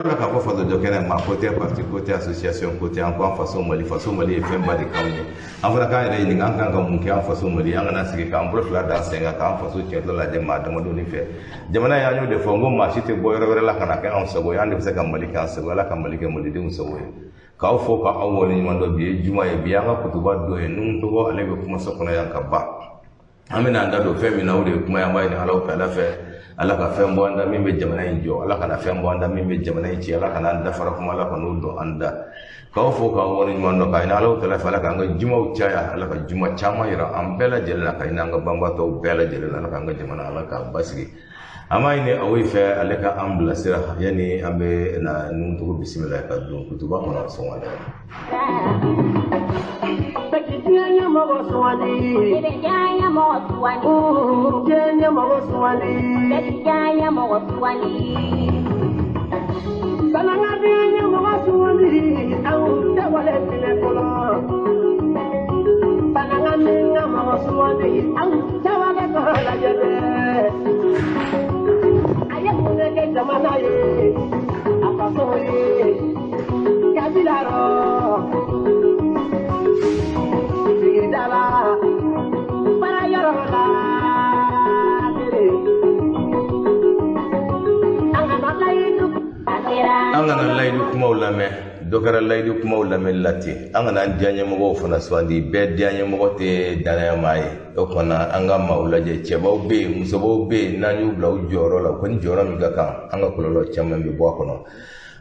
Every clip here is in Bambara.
K'a fɔ fasojɔ kɛnɛ, maa ko tɛ, parti ko tɛ, association ko tɛ, an ko an faso Mali. Faso Mali ye fɛnba de k'anw ye. An fana k'an yɛrɛ ɲininka, an kan ka mun kɛ an faso Mali? An kana sigi k'an bolo fila da sen kan k'an faso tiɲɛtɔ lajɛ maa damadɔni fɛ. Jamana in, an y'o de fɔ, n ko maa si tɛ bɔ yɔrɔ wɛrɛ la ka na kɛ anw sago ye. An de bɛ se ka Mali kɛ an sago ye. Ala ka Mali kɛ malidenw sago ye. K'aw fo ka aw waleɲuman dɔn. Bi ye juma ye, bi y'an ka kutuba don ye. Nuhu Togo, ale bɛ kumaso kɔnɔ yan ka ban. An bɛna an da don fɛn min na, o de ye kuma ye. An b'a ɲini Ala fɛ, Ala fɛ, Ala ka fɛn bɔ an da min bɛ jamana in jɔ. Ala kana fɛn bɔ an da min bɛ jamana in ci. Ala kana an dafara kuma, Ala kan'o don an da. K'aw fo k'aw waleɲuman dɔn, k'a ɲini Ala tala fɛ, Ala k'an ka jumaw caya, Ala ka juma caman yira an bɛɛ lajɛlen na, ka ɲini an ka banbaatɔw bɛɛ lajɛlen na. Ala k'an ka jamana, Ala k'a basigi. An b'a ɲini aw fɛ, ale ka an bilasira. Yanni an bɛ na Nuhu Togo bisimila ka don kutuba kɔnɔ sɔgɔmada. Diɲɛ ɲɛmɔgɔ sugandi. Diɲɛ ɲɛmɔgɔ sugandi. Diɲɛ ɲɛmɔgɔ sugandi. Diɲɛ ɲɛmɔgɔ sugandi. Sananga diɲɛ ɲɛmɔgɔ sugandi. Anw tɛ wale minɛ fɔlɔ. Sananga min ka mɔgɔ sugandi. Anw tɛ wale kɔrɔ lajɛ dɛ. A ye mun de kɛ jamana ye? A faso ye. Kabila rɔ. Sigida la. Baara yɔrɔ la. An kana layidu. An kana layidu kumaw lamɛn. Dɔ kɛra layidu kumaw lamɛnli la ten. An kana an diyaɲɛmɔgɔw fana sugandi. Bɛɛ diyaɲɛmɔgɔ tɛ danayama ye. O kumana, an ka maaw lajɛ, cɛbaw bɛ yen, musobaw bɛ yen, n'an y'u bila u jɔyɔrɔ la, u kɔni jɔyɔrɔ min ka kan, an ka kɔlɔlɔ caman bɛ bɔ a kɔnɔ.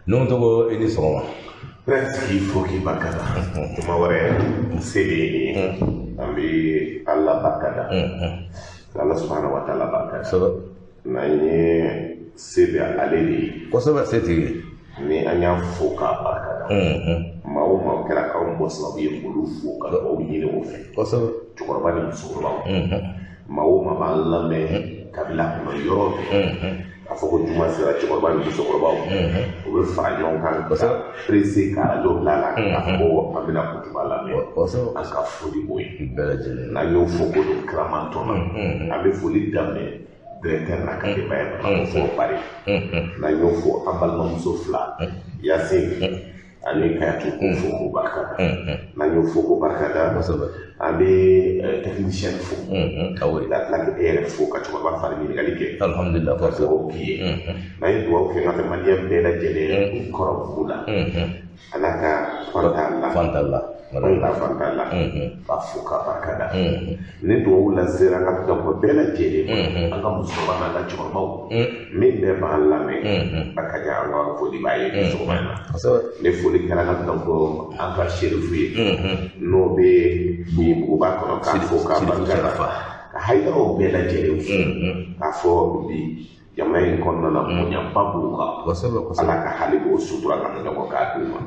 Nuhu Togo, i ni sɔgɔma. Prince, k'i fo k'i barika da. Tuma wɛrɛ se de ye nin ye. An bɛ Ala barika da, Ala subahana wa taala barika da. N'an ye se bɛ ale de ye. Kosɛbɛ, setigi. Ni an y'a fo k'a barika da, maa o maa kɛra k'anw bɔ sababu ye, k'olu fo ka dugawu ɲini o fɛ. Cɛkɔrɔba ni musokɔrɔbaw, maa o maa b'an lamɛn kabila kɔnɔ, yɔrɔ bɛɛ, a fɔ ko juma sera, cɛkɔrɔba ni musokɔrɔbaw, u bɛ fara ɲɔgɔn kan ka pressé ka arajo bila la k'a fɔ ko an bɛna kutuba lamɛn. An ka foli b'o ye. Bɛɛ lajɛlen. N'an y'o fo ko don kiramantɔn na, an bɛ foli daminɛ directeur n'a ka denbaya ma, k'o fɔ bari. N'an y'o fo, an balimamuso fila, Yasin ani Kayatu, k'o fo k'o barika da. N'an y'o fo k'o barika da, an bɛ technicien fo. Awo. Ka tila k'e yɛrɛ fo ka cɛkɔrɔba fari ɲininkali kɛ. Alhamdulillah. Ka dugawu k'i ye. N'an ye dugawu kɛ ka fɛ maliyɛn bɛɛ lajɛlen kɔrɔ bugu la, ala ka fanta la. Fanta la. Ala ka fanta la, k'a fo ka barika da. Ni dugawu lasera an ka dɔnkɔ bɛɛ lajɛlen ma, an ka musokɔrɔba n'an ka cɛkɔrɔbaw min bɛɛ b'an lamɛn, Bakaja, an ka foli b'a ye bi sɔgɔma in na. Ni foli kɛra an ka dɔnkɔ, an ka serifu ye, n'o bɛ buguba kɔnɔ, k'a fo k'a barika da, ka hayidaraw bɛɛ lajɛlen fo, k'a fɔ bi jamana in kɔnɔna na, bonyaba b'u kan. Ala ka hali b'o sutura ka dɔgɔ k'a d'u ma.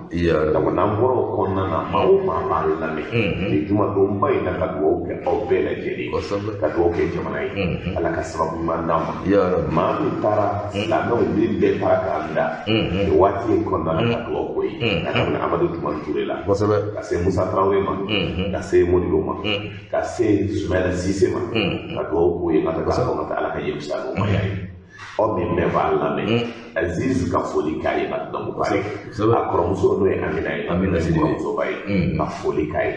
Donc n'an bɔra o kɔnɔna na, maa o maa b'an lamɛn ni jumadonba in na, ka dugawu kɛ aw bɛɛ lajɛlen, ka dugawu kɛ jamana ye, Ala ka sababu ɲuman d'an ma. Maa min taara, silamɛw min bɛɛ taara k'an da nin waati in kɔnɔna na, ka dugawu k'o ye, ka daminɛ Amadu Tumani Ture la, ka se Musa Tarawele ma, ka se Modibo ma, ka se Sumayila Sise ma, ka dugawu k'o ye, ka taa k'a fɔ ka taa Ala ka yen fisaya n'o ma ye. Aw min bɛɛ b'a lamɛn, Aziz ka foli k'a ye ka dɔn bari a kɔrɔmuso, n'o ye Amina ye. Amina Sidibe. Kɔrɔmusoba ye, ka foli k'a ye.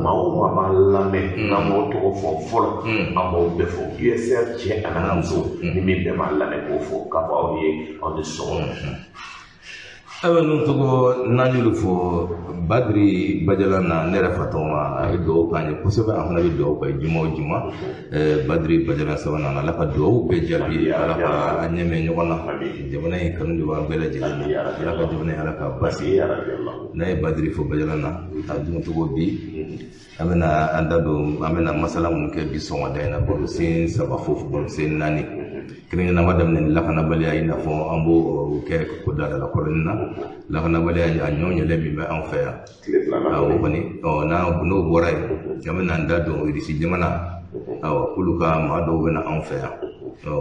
Maa o maa b'an lamɛn, n'an m'o tɔgɔ fɔ fɔlɔ, an b'aw bɛɛ fo. USR cɛ ani n'a muso, ni min bɛɛ b'an lamɛn, k'o fo k'a fɔ aw ye, aw ni sɔgɔma. Ayiwa, Nuhu Togo, n'an y'olu fo, Badiri Badialan na, ne yɛrɛ fa tɔgɔma, a ye dugawu k'an ye kosɛbɛ. An fana bɛ dugawu kɛ juma o juma. Badiri Badialan sabanan, Ala ka dugawu bɛɛ jaabi, Ala ka an ɲɛmɛ ɲɔgɔn na. Jamana in kanu de b'an bɛɛ lajɛlen na. Ala ka jamana in, Ala ka basigi. N'a ye Badiri fo Badialan na, a Nuhu Togo, bi an bɛna an da don, an bɛna masala minnu kɛ bi sɔgɔmada in na, baro sen saba fo baro sen naani. Kɛrɛnkɛrɛnnenya b'a daminɛ ni lakanabaliya, i n'a fɔ an b'o kɛ ko da la kɔrɔlen na, lakanabaliya a ɲɔ ɲɛlɛ min bɛ anw fɛ yan. Awɔ, kɔni n'o bɔra yen, an bɛna an da don Irisi jamana, awɔ, k'olu ka maa dɔw bɛ na anw fɛ yan,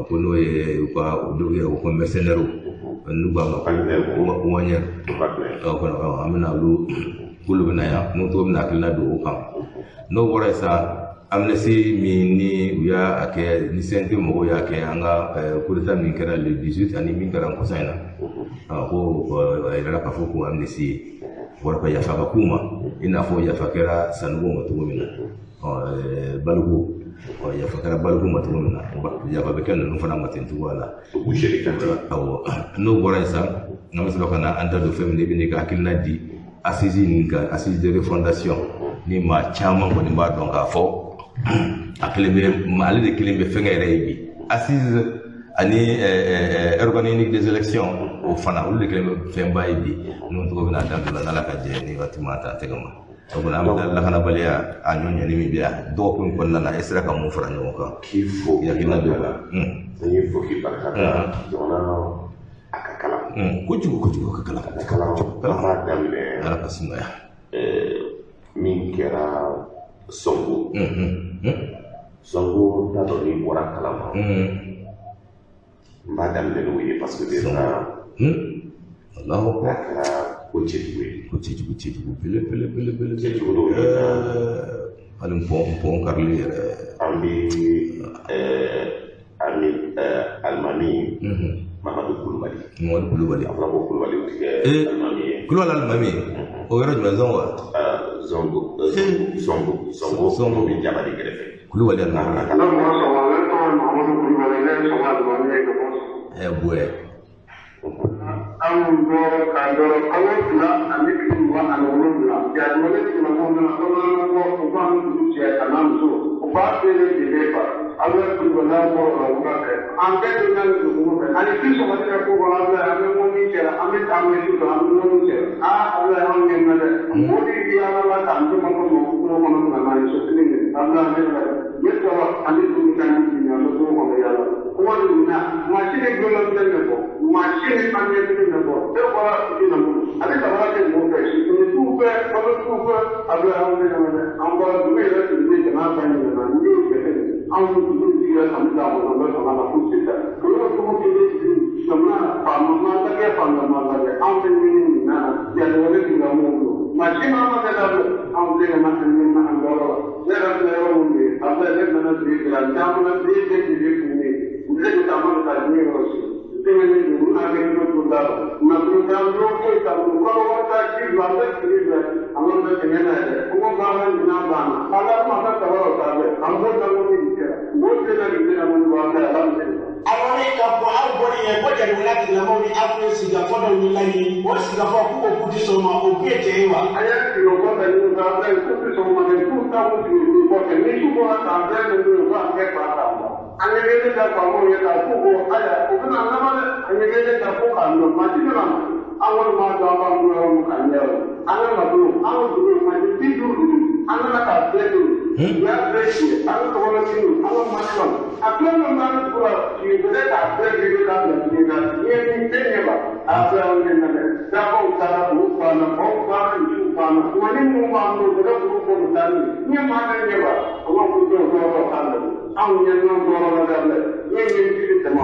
ko n'o ye u ka olu ye u ko mercenaires, n'u b'a ma ko Wagner, an bɛna olu k'olu bɛna yan. N'o tɔgɔ bɛna hakilina don o kan. N'o bɔra yen sa, amnistie min ni u y'a kɛ, ni CNT mɔgɔw y'a kɛ, an ka coup d'état min kɛra le 18 ani min kɛra kɔsa in na. Ko a yirala k'a fɔ ko amnistie bɔra ka yafa ka k'u ma, i n'a fɔ yafa kɛra Sanogo ma cogo min na, Baliku, yafa kɛra Baliku ma cogo min na, yafa bɛ kɛ ninnu fana ma ten cogoya la. Awɔ, n'o bɔra yen sa, n'an bɛ sɔrɔ ka na an da don fɛn min na, i bɛ n'i ka hakilina di assise nin kan, assise de refondation ni maa caman kɔni b'a dɔn k'a fɔ a kelen bɛ, ale de kelen bɛ fɛnkɛ yɛrɛ ye bi, assise ani organe unique des élections, o fana olu de kelen bɛ fɛnba ye bi. N'o tɔgɔ bɛna dan don la n'Ala ka jɛ ni waati ma ta tɛgɛ ma. O kɔni an bɛ taa lakanabaliya a ɲɔ ɲɛni min bɛ yan dɔgɔkun in kɔnɔna na, e sera ka mun fara ɲɔgɔn kan? K'i fo, k'i hakilina don o la. N y'i fo k'i barika da. Jamana a ka kalan. Kojugu kojugu, a ka kalan. A ka kalan. An b'a daminɛ. Ala ka sumaya. Min kɛra Sɔngo. Sɔngo t'a dɔn n'i bɔra kalama. N b'a daminɛ n'o ye parce que déjà. Allahu akbar. A kɛra ko cɛjugu ye. Ko cɛjugu cɛjugu bele bele bele bele. Cɛjugu dɔw ye. Hali npɔn karili yɛrɛ. An bɛ alimami Mamadu Kulubali. Mamadu Kulubali. A fɔra ko Kulubali tɛ kɛ alimami ye. Kulubali alimami ye. O yɔrɔ jumɛn, Zongo wa? Zongo. Zongo. Zongo. Zongo bɛ Jabali kɛrɛfɛ. Kulubali alimami. Buwɛ. Anw bɔra ka dɔrɔn kalo 2 ani tile 27, jatigɛwale tigilamɔgɔw nana bamananw u b'an dugu cɛ ka n'a muso u b'a feere de fa aw bɛ kulubaliya bɔ o la wula fɛ an bɛɛ de bɛ nin dugu fɛ ani si sɔgɔli kɛ ko kɔnɔ aw bɛ an bɛ mɔni cɛ la an bɛ taa an bɛ su fɛ an bɛ mɔni cɛ aa aw bɛ anw ɲɛ na dɛ o de yaala la k'an to ma ko mɔgɔ kungo kɔnɔ ka na n'an ye so kelen de aw bɛ an bɛ fɛ ne sɔrɔ ani dugu ka ɲi bi an bɛ kungo kɔnɔ yaala kuma nin na maa si ni gulɔla minɛ bɔ maa si ni an ɲɛ kelen bɔ e bɔra i na bolo a bɛ sabara kɛ mɔgɔw fɛ sini t'u fɛ balo t'u fɛ a bɛ anw bɛ ɲɔgɔn dɛ an bɔra dugu yɛrɛ tun bɛ jamana ba in na n'i y'o jate anw ni dugu sigira ka min d'a ma an bɛ fanga la fo sisan o yɔrɔ cogo kelen jamana faama ma lajɛ faama ma lajɛ anw bɛ ɲini nin na jatigɛwale tigilamɔgɔw bolo maa si ma kɛ dabila anw tɛ ka na an ɲɛ na an yɔrɔ la ne yɛrɛ filɛ yɔrɔ min ye a filɛ ne nana sigi la caman na den bɛɛ de kun ye u bɛ se ka taama ka taa diɲɛ yɔrɔ si tɛmɛnen don u n'a kɛ ɲɔgɔn to da la nafolo t'an bolo foyi t'an bolo kalo wari t'a ci bila an bɛ tile bila an bɛ bɛ sɛgɛn na yɛrɛ kungo baara ɲinan banna ala ma ka saba o t'a bɛɛ an b'o dabɔ ni nin kɛra u b'o tile na nin tɛna mun bɔ an bɛ ala minɛ. A wari ka bɔ aw bɔlen ye ko jatigɛwale tigilamɔgɔw ni aw ye sigikafɔ dɔw ni laɲini o sigikafɔ k'u ko k'u ti sɔn o ma o kun ye tiɲɛ ye wa. A y'a sigi o kɔfɛ ni ka bila k'u ti sɔn o ma dɛ k'u ta k'u sigi nin kɔfɛ ni su bɔra k'an bɛɛ bɛ don k'an bɛɛ fa k'a bila. An ye wele da faamaw ye k'a f'u ko ayiwa u bɛna laban dɛ an ye wele da fo k'a dɔn maa si bɛna na an kɔni b'a dɔn an b'an bolo yɔrɔ min k'an ɲɛ yɔrɔ an ka nafolo an ka dugu mali 50 an nana k'a bɛɛ don u y'a bɛɛ si an ka tɔgɔla sini an ka masiraw a fɛn fɛn b'an ka dugu la sigi bɛɛ k'a bɛɛ wele k'a bila diɲɛ na diɲɛ ni bɛɛ ɲɛ b'a a bɛɛ anw ɲɛ na dɛ dabaw taara olu banna baw banna misiw banna wa ni minnu b'an bolo u bɛ kuru bɔ ka taa ni ye maa bɛɛ ɲɛ b'a a b'a fɔ dɔw dɔw k'a la anw ɲɛ ɲɔgɔn tɔɔrɔ la dabila ne ye jiri tɛmɛ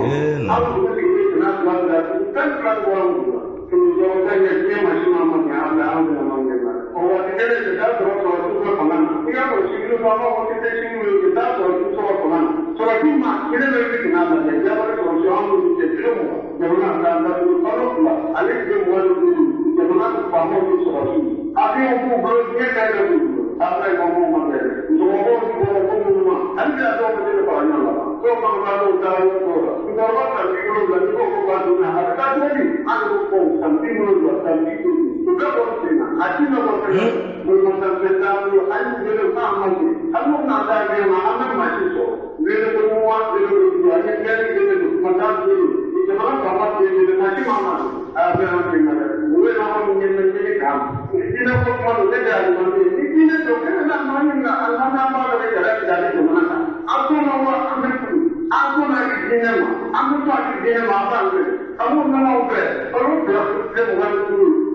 aw dugu sigilen kɛmɛ fila bila fɛn fila bɔra an dugu la kɛmɛ sɔrɔ ka ɲɛ diɲɛ maa si ma ma ɲɛ an bila anw bɛna ma ɲɛ o waati kelen de t'a sɔrɔ sɔrɔsiw bɛ fanga na i k'a sɔrɔ sibiri fɔ an b'a fɔ k'i tɛ sini wele i t'a sɔrɔ su sɔrɔ fanga na sɔrɔsi maa kelen bɛ wuli kɛmɛ lajɛ jabali sɔrɔsi anw n'olu cɛ tile 20 jamana k'an datugu kalo 2 ale tile 25 jamana faamaw ni sɔrɔsiw avion b'u bolo diɲɛ ka yɛrɛ b'u bolo après mɔgɔw ma kɛ musokɔrɔbaw ti bɔ ko minnu ma hali bi a dɔw bɛ se ka fara ɲɔgɔn kan dɔw fana b'a dɔw taara yɔrɔ dɔw la musokɔrɔba san 70 n'i ko ko k'a dun a bɛ taa cogo di an de ko san 70 san 50 u bɛɛ bɔ sen na a ti na bɔ fɛn bolimafɛn t'an bolo hali wele k'an ma jɛ hali n'u bɛna taa diɲɛ ma an bɛ mansin sɔrɔ wele ko wa wele ko du an ye kɛli wele don kuma t'an bolo jamana faama tɛ wele mansin ma ma a bɛ an sen na dɛ u bɛ na anw ɲɛ ɲini k'an diinɛ ko kuma don ne tɛ alimami ye ni diinɛ don e bɛ na maa min na alimami an b'a dɔn ne jara tigɛ ale jamana kan an sɔnna wa an bɛ furu an sɔnna a di diinɛ ma an bɛ to a di diinɛ ma an b'an fɛ an b'u nana aw fɛ kalo 2 tile 25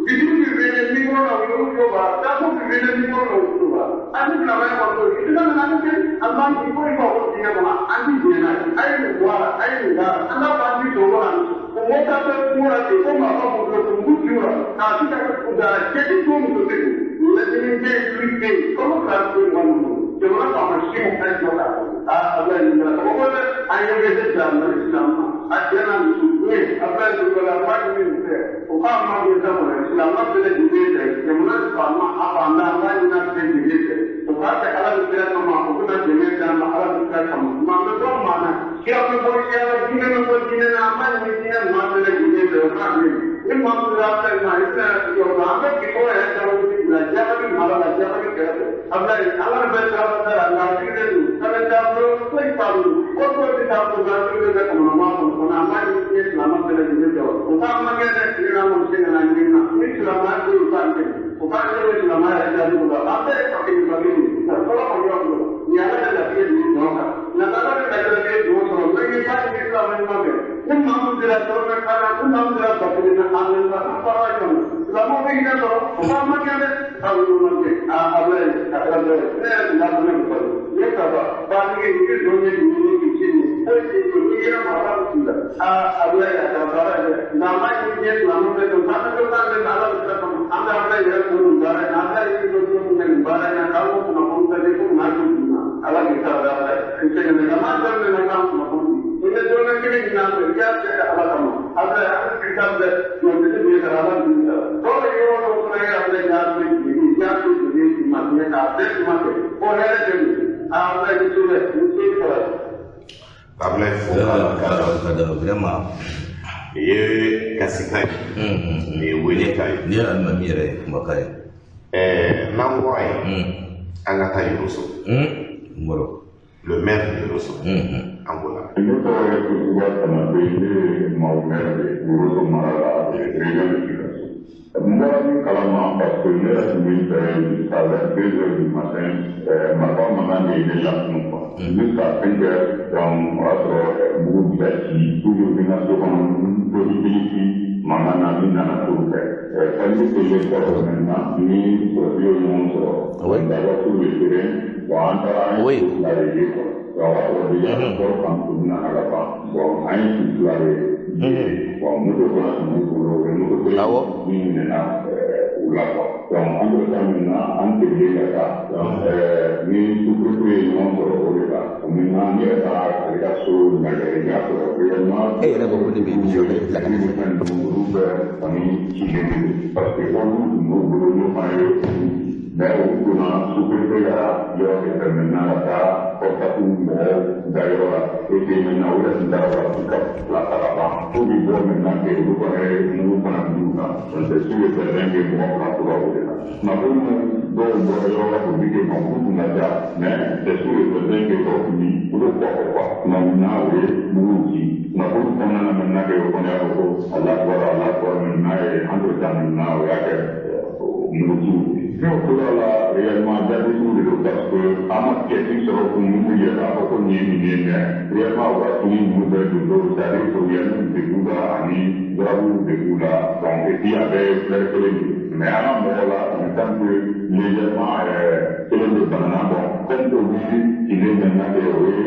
bitigi bɛ wele mikoro la u y'olu tulo b'a dako bɛ wele mikoro la u tulo b'a an ni silamɛya kɔni to i tɛ ka na ni kɛ an b'an ci ko i b'a fɔ diinɛ kɔnɔ an ti diɲɛ n'a ye a ye nin bɔ a la a ye nin d'a la an b'a fɔ an ti sɔn o la o mɔgɔ ta bɛ kungo la ten ko maa b'a bolo ko mugu ci o la k'a si ka da cɛ ti to muso tɛ don laɲini tɛ yen tuli tɛ yen kalo 2 tile 25 jamana faama si m'o fɛn jɔ k'a fɔ aa a bɛ nin kɛra kabako dɛ an ye wele bila Mali silamɛ ma a cɛ n'a muso ne Abdoulaye Kulubali a b'a ɲini u fɛ u k'a ma kɛ sa kɔnɔ silamɛ bɛɛ lajɛlen fɛ jamana faama a fantan an b'a ɲini a bɛɛ lajɛlen fɛ u k'a kɛ Ala ni kira kama u bɛna dɛmɛ d'an ma Ala ni kira kama maa bɛ bɔ maa na kira bɛ bɔ kira la jinɛ bɛ bɔ jinɛ na an b'a ɲini jinɛ maa bɛɛ lajɛlen fɛ u k'a minɛ ni maa min sera Abdoulaye ma i bɛna jɔ an bɛ kitɔ yɛrɛ sababu bila jabali mara la jabali kɛrɛfɛ Abdoulaye ala bɛ sira fɛ la nka sigilen don sɛbɛn t'a bolo foyi t'a bolo ko foyi tɛ t'a bolo nka sigilen bɛ kamanagan kɔnɔ kɔnɔ an b'a ɲini diɲɛ silamɛ bɛɛ lajɛlen fɛ o k'a ma kɛ dɛ ni n'a ma se ka na ɲini na ni silamɛya bɛ yen u k'a kɛ o k'a kɛ ni silamɛya yɛrɛ jaabi bolo an bɛɛ ye fakelen fakelen ye fɔlɔ kɔni y'an bolo nin ye ala ka latigɛ de ye jɔn kan nka n'ala ka latigɛ ye jɔn sɔrɔ n'an ye b'a ɲini silamɛ ɲuman fɛ ni maa min sera dɔrɔmɛ tan na ni maa min sera 1000 na a bɛ an fara ɲɔgɔn kan silamɛw bɛ hinɛ sɔrɔ o k'a ma kɛ dɛ aw y'o ma kɛ a Abdoulaye a kɛra dɔ ye ne yɛrɛ tun b'a fɔ ne bɛ balo ne saba batigi i bɛ don ye nin ye k'i ci nin foyi t'i bolo n'i yɛrɛ ma ala bɛ k'i la a Abdoulaye a kɛra baara ye dɛ nka an b'a ɲini diɲɛ silamɛw fɛ ten k'an bɛ dɔ k'an bɛ ala bɛ sira kama an bɛ Abdoulaye yɛrɛ fo nin baara in na Abdoulaye ye dɔ min kɛ nin baara in na k'an ko kunnafoni ka di ko mun n'a to dun na ala k'i sara da Abdoulaye n sɛgɛn nka m'a daminɛ na k'an kunnafoni di i bɛ dɔrɔmɛ kelen ɲini an fɛ i y'a kɛ ala kama Abdoulaye an bɛ k'i ta bɛɛ jɔn tɛ sara ala b'i sara dɔw bɛ yɔrɔ dɔw fana ye Abdoulaye y'a bɛɛ jigin i y'a bɛɛ jigin ma ɲɛ k'a bɛɛ tuma kɛ ko hɛrɛ de don a Abdoulaye ni ce dɛ ni ce sara. Abdoulaye fo k'a da vraiment nin ye kasikan ye nin ye welekan ye nin ye alimami yɛrɛ ye kumakan ye. N'an bɔra yen an ka taa Yoroso Umaru le maire de Yoroso an b'o la. Ne tɔgɔ ye Kosuba Samake ne ye Mawu maire de Yoroso mara la région de Sikaso. N bɔra min kalama parce que ne yɛrɛ tun bɛ n fɛ jusqu'à 22 heures du matin marifa mankan de ye ne lakunun quoi. Jusqu'à 5 heures donc o y'a sɔrɔ mugu bɛ ka ci toujours n ka so kɔnɔ n toli ci mankan na min nana turu fɛ. Sanji selen kɔfɛ maintenant ni sɔrɔsiw ye ɲɔgɔn sɔrɔ. D'abord sur le terrain bon an taara an ye su fila de ye quoi. Donc o y'a sɔrɔ déjà kɔrɔ kan tun nana ka ban bon an ye su fila de ye bon moto fana tun b'u bolo o ye moto kelen min minɛna u la quoi. Donc an bɛ taa maintenant an teliye ka taa donc ni sous-préfet ye ɲɔgɔn sɔrɔ o de la maintenant ne yɛrɛ taara ale ka so lajɛ i y'a sɔrɔ réellement e yɛrɛ ko ko ne bɛ émission kɛ bila ka na fɛn ninnu olu bɛɛ kɔni cilen de don parce que olu tun b'u bolo n'o fana ye mais u donna sous-préfet ka yɔrɔ de fɛ maintenant ka taa kɔrɔtatu mɔgɔw da yɔrɔ la et puis maintenant u yɛrɛ tun taara ka u ka fila ta ka ban f'u bɛ bɔ maintenant que olu fana ye mugu fana d'u kan donc c'est sûr et certain que mɔgɔ fila tora o de la kunnafoni dɔw bɔra yɔrɔ la k'o di que non k'u tun ka ca mais c'est sûr et certain que tɔw tun bi olu kɔfɛ quoi maintenant u ye mugu ci kunnafoni kɔnɔna na maintenant que o kɔni y'a fɔ ko Ala bɔra Ala bɔra maintenant entre temps maintenant o y'a kɛ mugu ciw ye. N'o tora la réellement jaabi de don parce que an ma pièce sɔrɔ kun mun yɛrɛ k'a fɔ ko nin ye nin ye mais réellement u ka tuni ninnu bɛɛ don dɔw c'est à dire fourrière de b'u la ani garabu de b'u la donc et puis a bɛɛ ye fleur kelen de ye mais an ka mɔgɔ la il me semble que légèrement kelen de banana bon comme o bi tile maintenant que o ye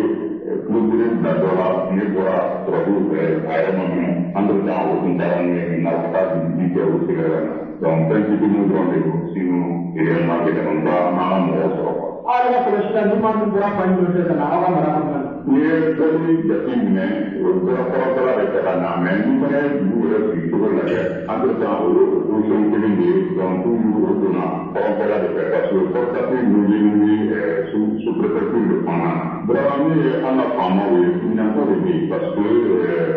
kulo kelen bila dɔ la ne bɔra sɔrɔsiw fɛ a yɛrɛ ma minɛ entre temps o tun taara n'u ye na ka taa dugutigi kɛ o sɛgɛrɛ la donc fɛn fitinin dɔrɔn de don sinon réellement gɛlɛmanba an ka mɔgɔw sɔrɔ quoi. Aw yɛrɛ ka kɔlɔsi la ni maa min bɔra fan jumɛn fɛ ka na aw ka mara kɔnɔna na. N'i ye bɔli jate minɛ o bɔra kɔrɔtɔla de fɛ ka na mais ni fana ye dugu yɛrɛ sigi cogo lajɛ entre temps o ye o position kelen de ye donc toujours o donna kɔrɔtɔla de fɛ parce que kɔrɔtɔ ninnu ye sous préfecture de kɔnɔna na. Vraiment min ye an ka faamaw ye minɛnko de bɛ yen parce que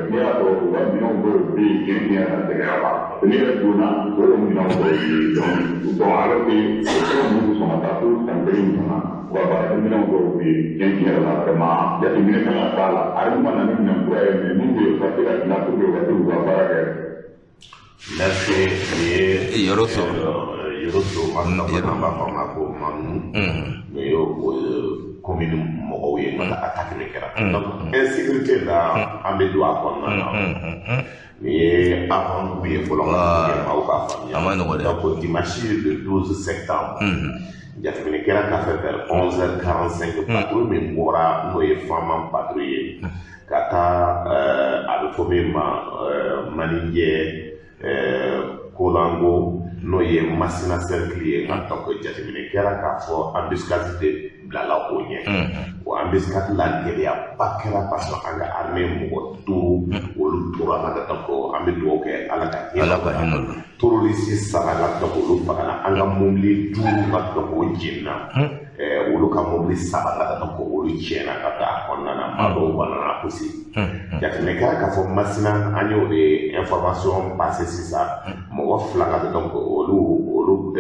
ne y'a sɔrɔ u ka minɛnw dɔw bɛ yen tiɲɛ tiɲɛ yɛrɛ la gɛlɛya b'a la ne yɛrɛ donna o ye minɛnw dɔw ye donc alors que o fɛn ninnu sɔn ka taa fo san kelen ɲɔgɔn na u ka baarakɛminɛnw dɔw bɛ yen tiɲɛ tiɲɛ yɛrɛ la vraiment jateminɛ kan ka k'a la a yɛrɛ ma na ni minɛn kura ye mais min bɛ yen u ka se ka dilan pour que u ka se k'u ka baara kɛ. Merci nin ye Yoroso Yoroso an b'a fɔ a ma ko Manu nin ye o commune mɔgɔw ye n'o tɛ attaque min kɛra donc insécurité la an bɛ don a kɔnɔna na nin ye avant-goût ye fɔlɔ maaw k'a faamuya a ma nɔgɔ dɛ. Donc dimanche le 12 septembre jateminɛ kɛra k'a fɛ vers 11h45 patrouille min bɔra n'o ye Fama patrouille ye ka taa a bɛ fɔ min ma Maninjɛ Kolango n'o ye Masina cercle ye donc jateminɛ kɛra k'a fɔ embuscade de bilala o ɲɛ o embuscade la gɛlɛyaba kɛra parce que an ka armée mɔgɔ 5 Olu tora ka taa ko an bɛ dugawu kɛ Ala ka hinɛ la. Terroriste 3 ka donc olu fagala, an ka mobili 5 ka donc o jenina, olu ka mobili 3 ka donc olu tiɲɛna ka taa kɔnɔna na, maa dɔw banana aussi. Jateminɛ kɛra k'a fɔ Masina, an y'o de information passé sisan, mɔgɔ 2 ka donc olu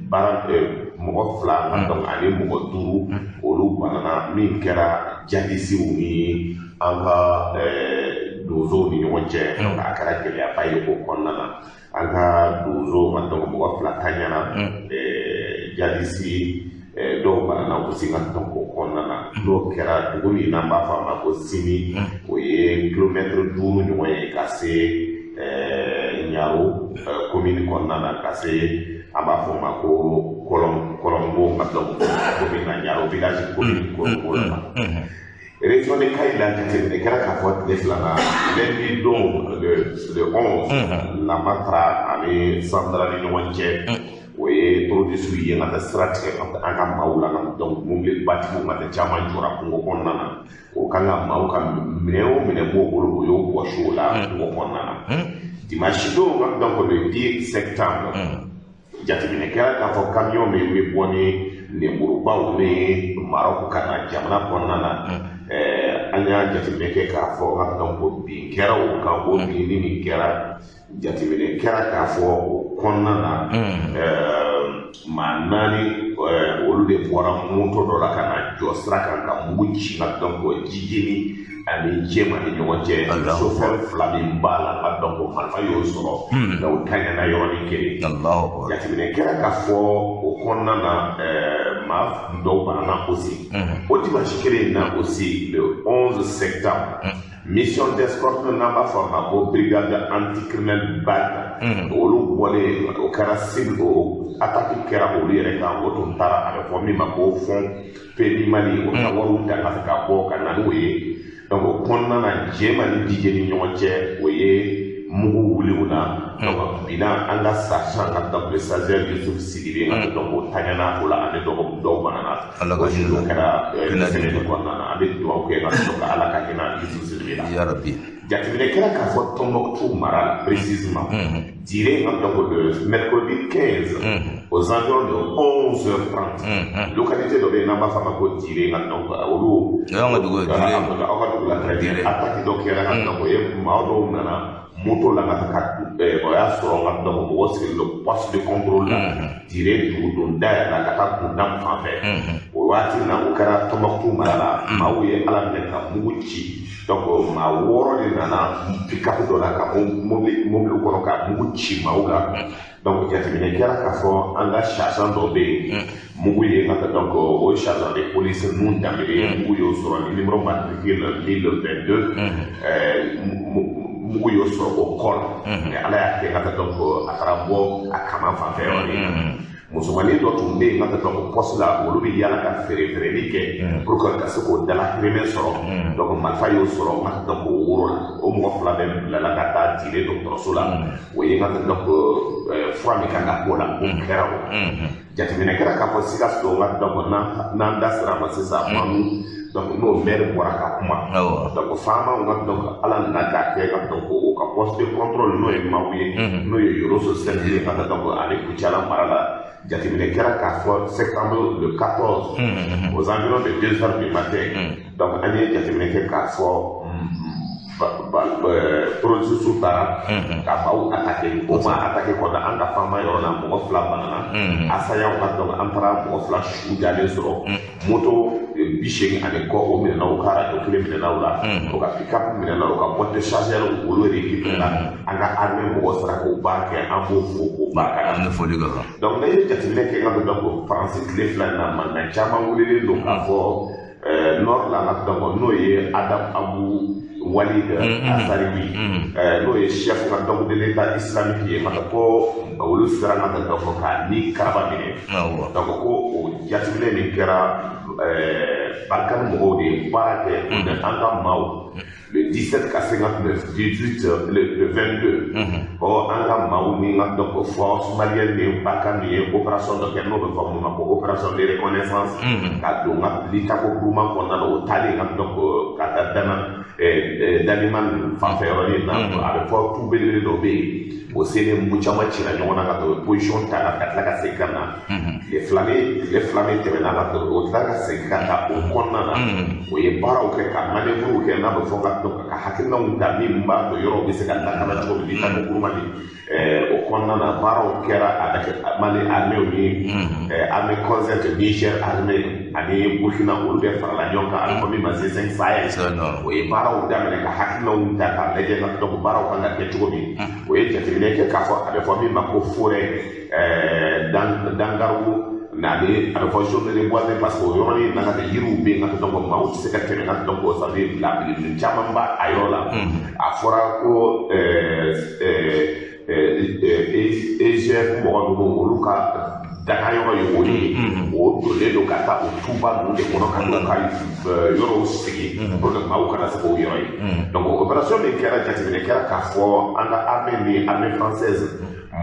baara, mɔgɔ 2 ka donc ani mɔgɔ 5 olu banana, min kɛra jadisiw ni an ka donsow ni ɲɔgɔn cɛ. A kɛra gɛlɛyaba ye o kɔnɔna na, an ka donsow ka donc mɔgɔ 2 ta ɲɛna, jadisi dɔw banana aussi ka donc o kɔnɔna na. N'o kɛra dugu min n'an b'a fɔ a ma ko Simi, o ye kilomɛtiri 5 ɲɔgɔn ye ka se Ɲaro commune kɔnɔna na, ka se an b'a fɔ o ma ko Kɔlɔngo ka donc commune na, Ɲaro village commune Kɔlɔngo la. Région de Kayi la, jateminɛ kɛra k'a fɔ tile 2 na, lundi don le 11, Lamatra ani Sandara ni ɲɔgɔn cɛ, o ye terroriste ye ka taa sira tigɛ an ka maaw la, donc mobilibatigiw ka taa caman jɔra kungo kɔnɔna na, o kan ka maaw ka minɛn o minɛn b'o bolo, o y'o bɔsi o la kungo kɔnɔna na. Dimanche don, donc le 10 septembre, jateminɛ kɛra k'a fɔ camion min bɛ bɔ ni lemurubaw ni Maroc ka na jamana kɔnɔna na, an y'a jateminɛ kɛ k'a fɔ ka donc bin kɛra o kan. O binni min kɛra, jateminɛ kɛra k'a fɔ o kɔnɔna na, maa 4 olu de bɔra moto dɔ la ka na jɔ sira kan ka mugu ci ka donc Jijeni ani Jɛma ni ɲɔgɔn cɛ. Chauffeur 2 min b'a la ka donc marifa y'o sɔrɔ, mais o taɲana yɔrɔnin kelen. Jateminɛ kɛra k'a fɔ o kɔnɔna na, maa dɔw banana aussi. O dimanche kelen in na aussi, le 11 septembre, mission d'escorte n'an b'a fɔ a ma ko brigade anticriminelle BAC, olu bɔlen, o kɛra cible, o attaque kɛra olu yɛrɛ kan. O tun taara a bɛ fɔ min ma ko fond PMI Mali, o ka wariw ta ka se ka bɔ ka na n'o ye. Donc o kɔnɔna na, Jɛma ni Dijɛ ni ɲɔgɔn cɛ, o ye mugu wuli o la. Donc bilan, an ka sergent ka donc le sergent Yusuf Sidibe ka donc o taɲana o la, ani dɔw banana. O kɛra semaine kɔnɔna na. An bɛ dugawu kɛ ka donc Ala ka hinɛ Yusuf Sidibe la. Yarabi. Jateminɛ kɛra k'a fɔ Tombouctou mara la, précisément Diré, donc le mercredi 15, aux environs de 11h30, localité dɔ bɛ yen n'an b'a fɔ a ma ko Diré, donc olu An ka dugu ye Diré. Aw ka dugu la, très bien. Attaque dɔ kɛra ka donc o ye maa dɔw nana moto la ka taa, o y'a sɔrɔ ka donc mɔgɔ sigilen don poste de contrôle la Diré dugu donda yɛrɛ la ka taa Kunda fan fɛ. O waati na, o kɛra Tombouctou mara la, maaw ye Ala minɛ ka mugu ci. Donc maa 6 de nana pick-up dɔ la ka mobili kɔnɔ ka mugu ci maaw la. Donc jateminɛ kɛra k'a fɔ an ka sergent dɔ bɛ yen, mugu ye ka donc o sergent de police nun Danbele, mugu y'o sɔrɔ ni numéro matricule 1022, mugu y'o sɔrɔ o kɔ la. Mais Ala y'a kɛ ka donc a taara bɔ a kaman fan fɛ yɔrɔnin na. Musomanin dɔ tun bɛ yen ka donc poste la, olu bɛ yaala ka feere feereli kɛ pour que ka se k'o dalahirimɛ sɔrɔ. Donc marifa y'o sɔrɔ ka donc o woro la, o mɔgɔ 2 bɛɛ bilala ka taa Dire dɔgɔtɔrɔso la. O ye ka donc fura min kan ka k'o la, o kɛra. O jateminɛ kɛra k'a fɔ Sikaso ka donc n'an da sera a ma sisan, Manu, donc n'o maire bɔra ka kuma. Donc faamaw ka donc Ala nana k'a kɛ ka donc o ka poste de contrôle, n'o ye maaw ye, n'o ye Yoroso cercle ye ka donc ani Kucala mara la, jateminɛ kɛra k'a fɔ septembre le 14, aux environs de 2 heures du matin, donc an ye jateminɛ kɛ k'a fɔ terroriste taara ka maaw attaqué. O ma attaqué kɔnɔ, an ka faama yɔrɔ la, mɔgɔ 2 banana asayaw ka donc an taara mɔgɔ 2 su jalen sɔrɔ, moto 80 ani kɔ o minɛna, u ka radio kelen minɛna o la, o ka pick-up minɛna, o ka boîte de chargeur olu récupéré la. An ka armée mɔgɔ sera k'o baara kɛ, an b'o fo k'o barika da. An bɛ foli kɛ kan. Donc n'an ye jateminɛ kɛ ka donc Faransi tile 2 in na, mankan caman wulilen don k'a fɔ nord la, donc n'o ye Adam Abu Walid Asariwi, n'o ye chef ka donc de l'État islamique ye, ka ko olu sera ka donc k'a ni karaba minɛ. Donc ko o jateminɛ min kɛra, Barkhane mɔgɔw de ye baara kɛ an ka maaw le 17 ka se ka le 18, le 22, ɔ an ka maaw ni ka donc force malienne ni Barkhane ye opération dɔ kɛ, n'o bɛ fɔ mun ma ko opération de reconnaissance, ka don ka Litako groupement kɔnɔna na. O taalen ka donc ka taa Dana Daliman fanfɛ yɔrɔnin na, a bɛ fɔ tu belebele dɔ bɛ yen, o selen mugu caman cira ɲɔgɔn na ka to position ta ka tila ka segin ka na. Tile fila min tɛmɛna ka to, o tila ka segin ka taa o kɔnɔna na. O ye baaraw kɛ ka manœuvre kɛ, n'a bɛ fɔ ka to ka hakilinaw ta min b'a to yɔrɔw bɛ se ka lakana cogo min ni tako kurumani. O kɔnɔna na, baaraw kɛra avec Mali armée ni armée conjointe, Niger armée ani Burkina, olu bɛɛ farala ɲɔgɔn kan, a bɛ fɔ min ma G5 Sahel. O ye baaraw daminɛ ka hakilinaw ta k'a lajɛ ka donc baaraw kan ka kɛ cogo min. O ye jateminɛ kɛ k'a fɔ a bɛ fɔ min ma ko forêt Dangarou n'ale, a bɛ fɔ zone reboisée, parce que o yɔrɔnin na ka kɛ yiriw bɛ yen ka donc maaw tɛ se ka tɛmɛ ka donc ça veut dire bila caman b'a a yɔrɔ la. A fɔra ko EGF mɔgɔ ninnu, olu ka daga yɔrɔ ye o de ye, o donnen don ka taa o tuba ninnu de kɔnɔ ka n'u ka yɔrɔw sigi pour que maaw kana se k'o yɔrɔ ye. Donc opération min kɛra, jateminɛ kɛra k'a fɔ an ka armée ni armée française,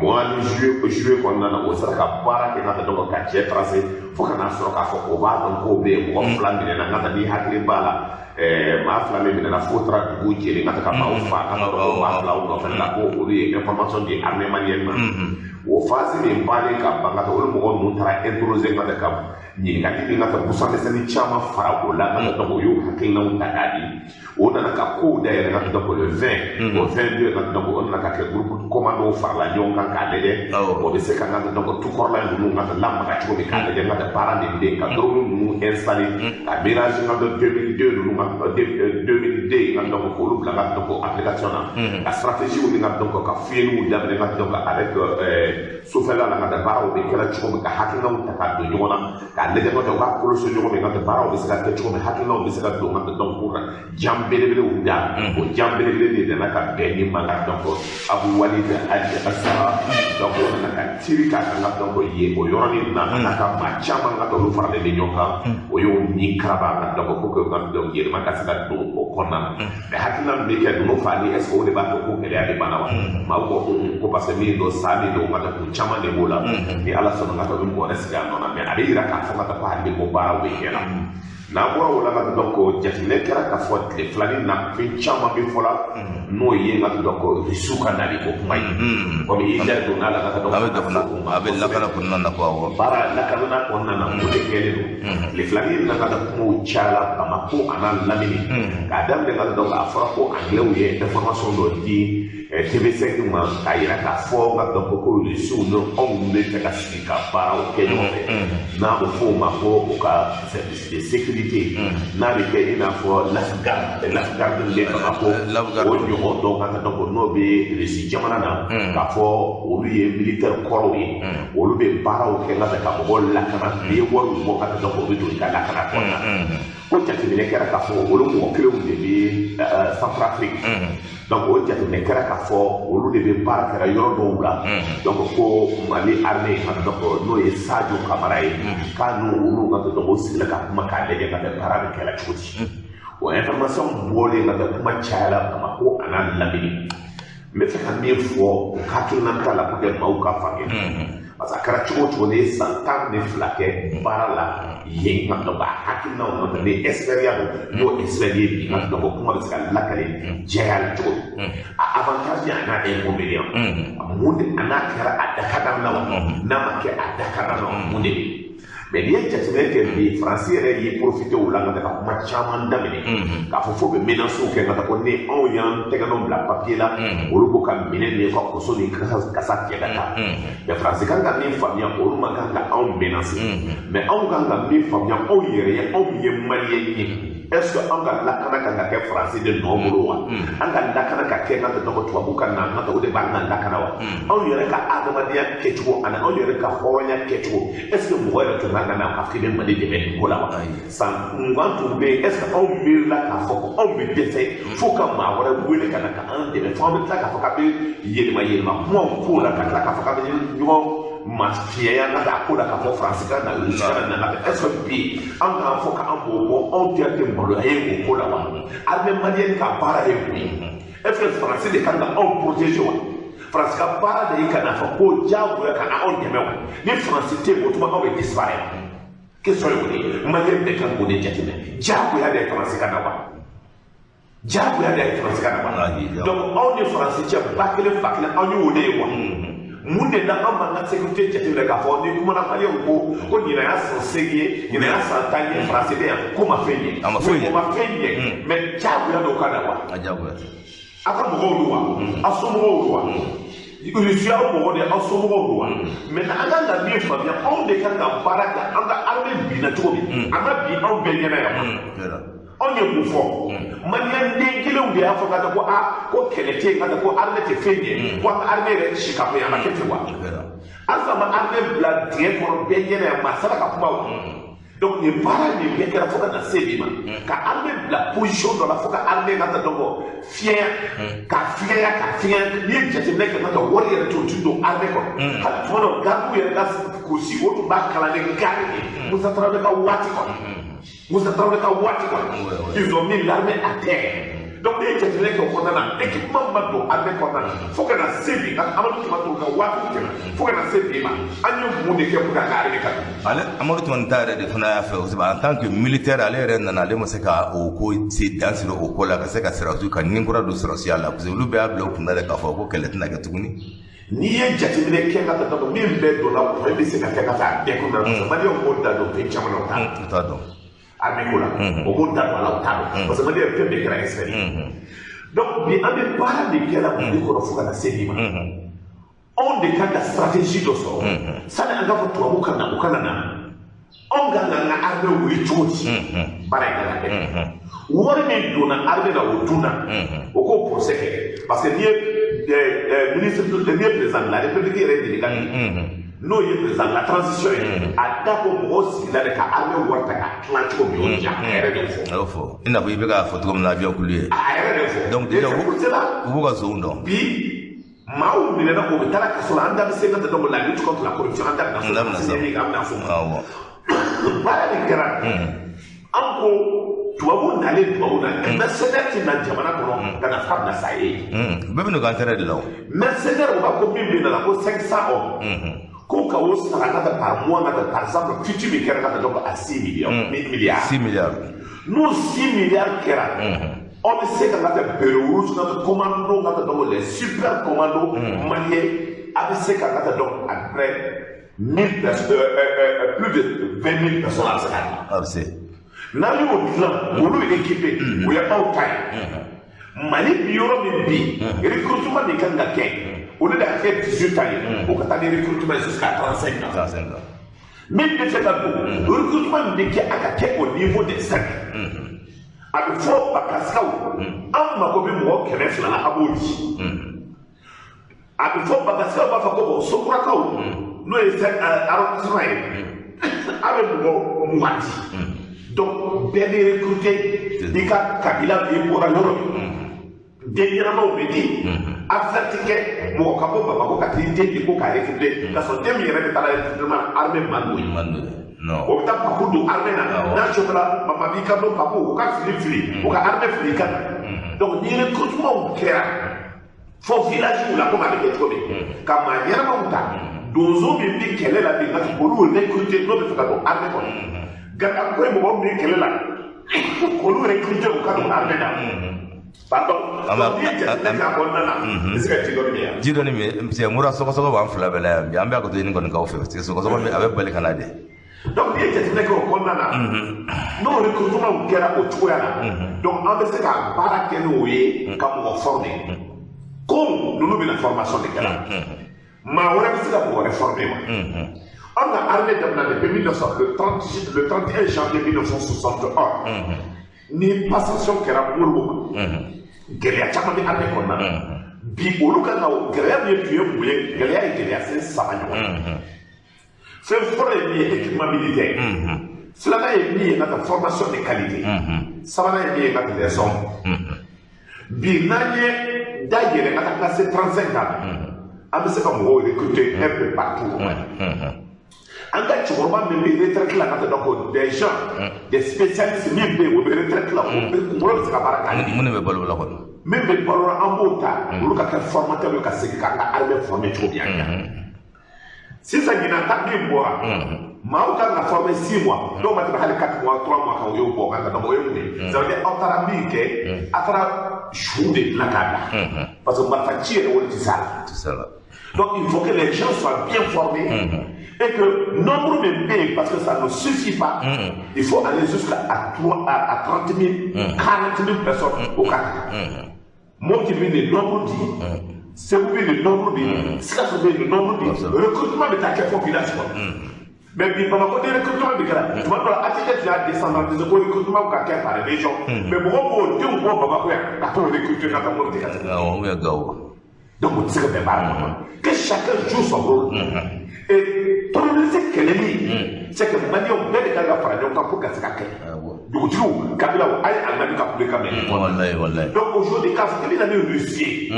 mois ni juillet kɔnɔna na, o sera ka baara kɛ ka donc ka cɛ tracer fo ka n'a sɔrɔ k'a fɔ o b'a dɔn k'o bɛ yen. Mɔgɔ fila minɛna n ka taa, n'i hakili b'a la, maa fila min minɛna fo taara dugu jeni ka taa ka maaw fa ka sɔrɔ o maa filaw nɔfɛ la, ko olu ye information di armée malienne ma. O phase min bannen ka ban ka taa, olu mɔgɔ ninnu taara interroger ka taa ka ɲininkali ni ka taa busan misɛnnin caman fara o la ka taa. Donc o y'u hakilinaw ta k'a di, o nana ka kow dayɛlɛ ka taa. Donc le 20, o 22 ka taa, donc o nana ka kɛ groupe commando farala ɲɔgɔn kan k'a lajɛ o bɛ se ka ka taa donc tukɔrɔla ninnu ka taa lamaga cogo min, k'a lajɛ ka taa baara min bɛ yen, ka drone ninnu installer, ka Mirage ka taa 2002 ninnu ka 2002 ka donc k'olu bila ka donc application na, ka stratégie ni ka donc ka fiyɛliw daminɛ ka donc avec sufɛla la, ka taa baaraw bɛ kɛra cogo min, ka hakilinaw ta ka don ɲɔgɔn na k'a lajɛ ka taa u ka koloso ɲɔgɔn min, ka taa baaraw bɛ se ka kɛ cogo min, hakilinaw bɛ se ka don ka taa donc ka jan belebelew da. O jan belebele de nana ka bɛn ni ma ka donc Abu Walid Al Asara, donc o nana ka tiri k'a kan ka donc ye o yɔrɔnin na, a n'a ka maa caman ka olu faralen bɛ ɲɔgɔn kan, o y'o ni karaba ka donc pour que ka donc yɛlɛma ka se ka don o kɔnɔna na. Mais hakilina min bɛ kɛ ninnu faali, est ce que o de b'a to ko gɛlɛya bɛ banna wa? Maaw ko ko parce que min don, sa min don, ka taa kun caman de b'o la. Ni Ala sɔnna ka taa, u bɛ mɔgɔ wɛrɛ sigi a nɔ na. Mais a bɛ yira k'a fɔ ka taa ko hali bi ko baaraw bɛ kɛ la. N'an bɔra o la ka donc jateminɛ kɛra k'a fɔ tile filanin na, fɛn caman bɛ fɔla, n'o ye ka donc Rusiw ka nali ko kuma ye, komi i da donna la ka donc A bɛ dɔ fana, a bɛ lakana kɔnɔna na ko awɔ. Baara lakana kɔnɔna na, o de kɛlen don tile filanin na ka kumaw cayara Bamako a n'a lamini k'a daminɛ ka donc a fɔra ko anglais ye information dɔ di TV5 ma k'a yira k'a fɔ ka donc ko Rusiw ni anw bɛ fɛ ka sigi ka baaraw kɛ ɲɔgɔn fɛ, n'a bɛ fɔ o ma ko u ka service de sécurité, n'a bɛ kɛ i n'a fɔ Lafgarde min bɛ Bamako, o ɲɔgɔn dɔw ka donc n'o bɛ Rusi jamana na, k'a fɔ olu ye militaire kɔrɔw ye, olu bɛ baaraw kɛ ka ka mɔgɔw lakana, n'i ye wariw bɔ ka donc o bɛ don i ka lakana kɔnɔna na. Ko jateminɛ kɛra k'a fɔ olu mɔgɔ kelenw de bɛ Centrafrique, donc o jateminɛ kɛra k'a fɔ olu de bɛ baara kɛra yɔrɔ dɔw la. Donc ko Mali armée ka donc n'o ye Sadio Kamara ye, k'a n'u olu ka donc o sigila ka kuma k'a lajɛ ka bɛn baara bɛ kɛla cogo di. O information bɔlen ka bɛn, kuma cayara Bamako a n'a lamini. N bɛ fɛ ka min fɔ o hakilina ta la pour que maaw ka faamuya, parce que a kɛra cogo o cogo, ne ye san 12 kɛ baara la yen ka donc a hakilinaw ka ni expérience don, n'o expert ye bi ka donc kuma bɛ se ka lakale jɛya la cogo min, a avantage a n'a inconvénient mun de, a n'a kɛra a dakadan na wa, n'a ma kɛ a dakadan na wa, mun de bɛ yen. Mais n'i ye jateminɛ kɛ bi, Faransi yɛrɛ y'i profité o la ka ka kuma caman daminɛ k'a fɔ fo bɛ menaces kɛ ka taa ko ni anw y'an tɛgɛ nɔ bila papier la, olu b'o ka minɛ ni ka koso ni kasa tigɛ ka taa. Mais Faransi kan ka min faamuya, olu man kan ka anw menacer. Mais anw kan ka min faamuya anw yɛrɛ ye, anw ye Malien ye, est ce que anw ka lakana kan ka kɛ Faransi de nɔ bolo wa? An ka lakana ka kɛ ka dɔgɔ tubabu ka na an ka o de b'an ka lakana wa? Anw yɛrɛ ka adamadenya kɛcogo ani anw yɛrɛ ka hɔrɔnya kɛcogo, est ce que mɔgɔ yɛrɛ tun kan ka na k'a fɔ k'i bɛ Mali dɛmɛ nin ko la wa? San 20 tun bɛ yen, est ce que anw miirila k'a fɔ ko anw bɛ dɛsɛ fo ka maa wɛrɛ wele ka na ka an dɛmɛ, fo an bɛ tila k'a fɔ k'an bɛ yɛlɛma yɛlɛma kumaw k'o la, ka tila k'a fɔ k'an bɛ ɲɔgɔn mafiɲɛya ka taa ko la k'a fɔ Faransi ka na, Rusi ka na na? Est ce que bi an k'an fɔ k'an b'o bɔ, anw tɛ tɛ maloya ye o ko la wa? Armée malienne ka baara ye mun ye? Est ce que Faransi de kan ka anw protéger wa? Faransi ka baara de ye ka na fɔ ko diyagoya ka na anw dɛmɛ wa? Ni Faransi tɛ yen, o tuma anw bɛ disparaître. Question ye o de ye, Malien bɛɛ kan k'o de jateminɛ. Diyagoya de ye Faransi ka na wa? Diyagoya de ye Faransi ka na wa. Donc anw ni Faransi cɛ ba kelen fa kelen, anw y'o de ye wa. Mun de la an b'an ka sécurité jateminɛ k'a fɔ ni kumana Maliyɛnw ko ɲinan y'a san 8 ye, ɲinan y'a san 10 ye, Faransi bɛ yan ko ma fɛn ɲɛ. A ma foyi ɲɛ. O ma fɛn ɲɛ, mais diyagoya dɔw ka na wa. A diyagoya tɛ. Aw ka mɔgɔw don wa, aw somɔgɔw don wa, Rusiya mɔgɔw de, aw somɔgɔw don wa. Maintenant an kan ka min faamuya, anw de kan ka baara kɛ an ka armée binna cogo min, a ma bin anw bɛɛ ɲɛna yan wa. Anw ye mun fɔ? Maliyɛn den kelenw de y'a fɔ ka taa ko aa ko kɛlɛ tɛ yen, ka taa ko armée tɛ fɛn ɲɛ, ko an ka armée yɛrɛ ci ka bɔ yan, a ma kɛ ten wa. Halisa ma armée bila dingɛ kɔnɔ bɛɛ ɲɛna yan, maa sera ka kuma wa. Donc nin baara nin bɛɛ kɛra fo ka na se bi ma, ka armée bila position dɔ la fo ka armée ka taa dɔn fiɲɛ ka fiɲɛya ka fiɲɛ. N'i ye jateminɛ kɛ ka taa wari yɛrɛ t'o ti don armée kɔnɔ. Hali tuma dɔ gardiw yɛrɛ ka kurusi o tun b'a kalan ni gari ye Musa Tarawele ka waati kɔnɔ. Musa Tarawele ka waati kɔnɔ, ils ont mis l'armée à terre. Donc n'i ye jateminɛ kɛ o kɔnɔna na, équipement ma don armée kɔnɔna na fo ka na se bi, ka Amadu Tumani Ture ka waati tɛmɛ fo ka na se bi ma, an ye mun de kɛ pour que an ka armée ka don? Ale Amadu Tumani ta yɛrɛ de fana y'a fɛ kosɛbɛ en tant que militaire, ale yɛrɛ nana, ale ma se ka o ko se dan siri o ko la, ka se ka sɔrɔdasiw ka nin kura don sɔrɔdasiya la, parce que olu bɛɛ y'a bila u kunna de k'a fɔ ko kɛlɛ tɛna kɛ tuguni. N'i ye jateminɛ kɛ ka taa dɔn min bɛɛ donna kɔrɔ bɛ se ka kɛ ka taa bɛɛ kunna, parce que Maliyɛnw b'o da don fɛn caman na, o t'a dɔn. U t'a dɔn. Armée ko la, o b'o da don a la, o t'a dɔn, parce que Maliyɛn fɛn bɛɛ kɛra expert ye. Donc bi an bɛ baara de kɛ la Mali kɔnɔ fo ka na se bi ma. Anw de kan ka stratégie dɔ sɔrɔ sani an k'a fɔ tubabuw ka na, u kana na. Anw kan k'an ka armée wuli cogo di? Baara in kan ka kɛ. Wari min donna armée la, o dunna, o k'o procès kɛ, parce que n'i ye ministre, n'i ye président de la République yɛrɛ ɲininka, n'o ye président de la transition ye, a da ko mɔgɔw sigila de ka armée wari ta k'a tilan cogo min, o ja a yɛrɛ de fɔ. A y'o fɔ i n'a fɔ i bɛ k'a fɔ cogo min na avion kulu ye. A yɛrɛ de fɔ. Donc déjà Et c'est pour cela, u b'u ka zonw dɔn. Bi maaw minɛna, o bɛ taa kaso la, an da bɛ se ka taa dɔn la lutte contre la corruption, an da bɛna An da bɛna se se. an bɛna fɔ. Awɔ. Baara min kɛra, an ko tubabu nalen, tubabu na mercenaire ti na jamana kɔnɔ ka na f'a bila sa ye. Bɛɛ bɛ n'u ka intérêt de la o. Mercenaire u b'a ko min bɛ na ko 500 hommes, ko ka o sara ka taa par mois ka taa, par exemple futur min kɛra ka taa donc à 6 millions milliards. 6 milliards. N'o 6 milliards kɛra, aw bɛ se ka taa béret rouge ka taa commando ka taa donc les super commandos maliens, a bɛ se ka taa donc à peu près 1000 personnes, plus de 20 000 personnes a bɛ se ka dilan. A bɛ se. N'an y'o dilan, olu équipé, o ye aw ta ye. Mali bi yɔrɔ min bi, recrutement min kan ka kɛ, olu de ka kɛ 18 ans ye, o ka taa ni recrutement ye jusqu'à 35 ans. 35 ans. Min bɛ fɛ ka don, recrutement min bɛ kɛ, a ka kɛ au niveau des cercles. A bɛ fɔ Bakasikaw, an mako bɛ mɔgɔ 200 la, a b'o di. A bɛ fɔ Bakasikaw b'a fɔ ko bon, Sokurakaw n'o ye arrondissement ye, a bɛ mɔgɔ 20 di. Donc bɛɛ bɛ recruter i ka kabila i bɔra yɔrɔ min. Den ɲɛnamaw bɛ di. Affaire ti kɛ mɔgɔ ka bɔ Bamakɔ ka t'i den di ko k'a recruter, k'a sɔrɔ den min yɛrɛ bɛ taa recrutement na, armée man d'o ye. Man d'o ye. Non. O bɛ taa papu don armée na. Awɔ. N'a sɔrɔla mama b'i ka dɔn papu, o ka fili fili, o ka armée fili ka na. Donc ni recrutement kɛra fo village la, komi a bɛ kɛ cogo min, ka maa ɲɛnamaw ta, donso min bɛ kɛlɛ la bi ka olu recruter n'o bɛ fɛ ka don armée kɔnɔ, gagako ye mɔgɔ min bɛ kɛlɛ la, k'olu recruter u ka don armée na. Pardon. Donc n'i ye jateminɛ kɛ a kɔnɔna na, i bɛ se ka ji dɔɔni min yan. Ji dɔɔni min, parce que mura sɔgɔsɔgɔ b'an fila bɛɛ la yan bi, an bɛ a to ɲini kɔni k'aw fɛ, parce que sɔgɔsɔgɔ bɛ a bɛ bali ka na de. Donc n'i ye jateminɛ kɛ o kɔnɔna na, n'o recrutement kɛra o cogoya la, donc an bɛ se ka baara kɛ n'o ye ka mɔgɔ former. Ko ninnu bɛna formation de kɛra, maa wɛrɛ bɛ se ka mɔgɔ wɛrɛ former wa. An ka armée daminɛ depuis 1900, le 30, le 31 janvier 1961, ni passation kɛra Modibo ma, gɛlɛya caman bɛ armée kɔnɔna na. Bi olu kan ka gɛlɛya min tun ye mun ye? Gɛlɛya ye gɛlɛya sen saba ɲɔgɔn ye. Fɛn fɔlɔ ye min ye, équipement militaire. Filanan ye min ye, ka taa formation de qualité. Sabanan ye min ye, ka taa les hommes. Bi n'an ye da yɛlɛ ka taa se 35 ans, an bɛ se ka mɔgɔw recruter un peu partout au Mali. An ka cɛkɔrɔba min bɛ retraite la, ka taa donc des gens, des spécialistes min bɛ yen, o bɛ retraite la, o bɛ kunkolo bɛ se ka baara kɛ hali bi. Minnu bɛ balo la kɔni. Min bɛ balo la, an b'o ta, olu ka kɛ formateur ye ka segin k'an ka armée former cogo min a ɲɛ. Sisan ɲinan ta min bɔra, maaw kan ka former 6 mois, dɔw ma tɛmɛ hali 4 mois, 3 mois kan, u y'o bɔ kan ka, donc o ye mun ye? Ça veut dire aw taara min kɛ, a taara su de dilan k'a bila, parce que marifa ci yɛrɛ, o de tɛ s'a la. Tɛ s'a la. Donc il faut que les gens soient bien formés et que nombre de pays, parce que ça ne suffit pas, il faut aller jusqu'à 30 000, 40 000 personnes au cas. Mopti bɛ le nombre di, Segu bɛ le nombre di, Sikaso bɛ le nombre di, recrutement bɛ taa kɛ fo village kɔnɔ. Mais bi Bamakɔ ni recrutement bɛ kɛra, tuma dɔ la ATT tun y'a décentraliser ko recrutement ka kɛ par région. Mais mɔgɔw b'o denw bɔ Bamakɔ yan ka t'o recruter ka taa Mopti ka taa. Awɔ, ou bien Gawo. Donc o tɛ se ka bɛn baara ma. Que chacun joue son rôle. Et terrorisme kɛlɛli, c'est que Maliyɛnw bɛɛ de kan ka fara ɲɔgɔn kan pour ka se ka kɛlɛ. Dugutigiw, kabilaw, a ye alimami ka kulekan mɛn. Walayi, walayi. Donc aujourd'hui, k'a fɔ k'i bɛ na ni Russie ye,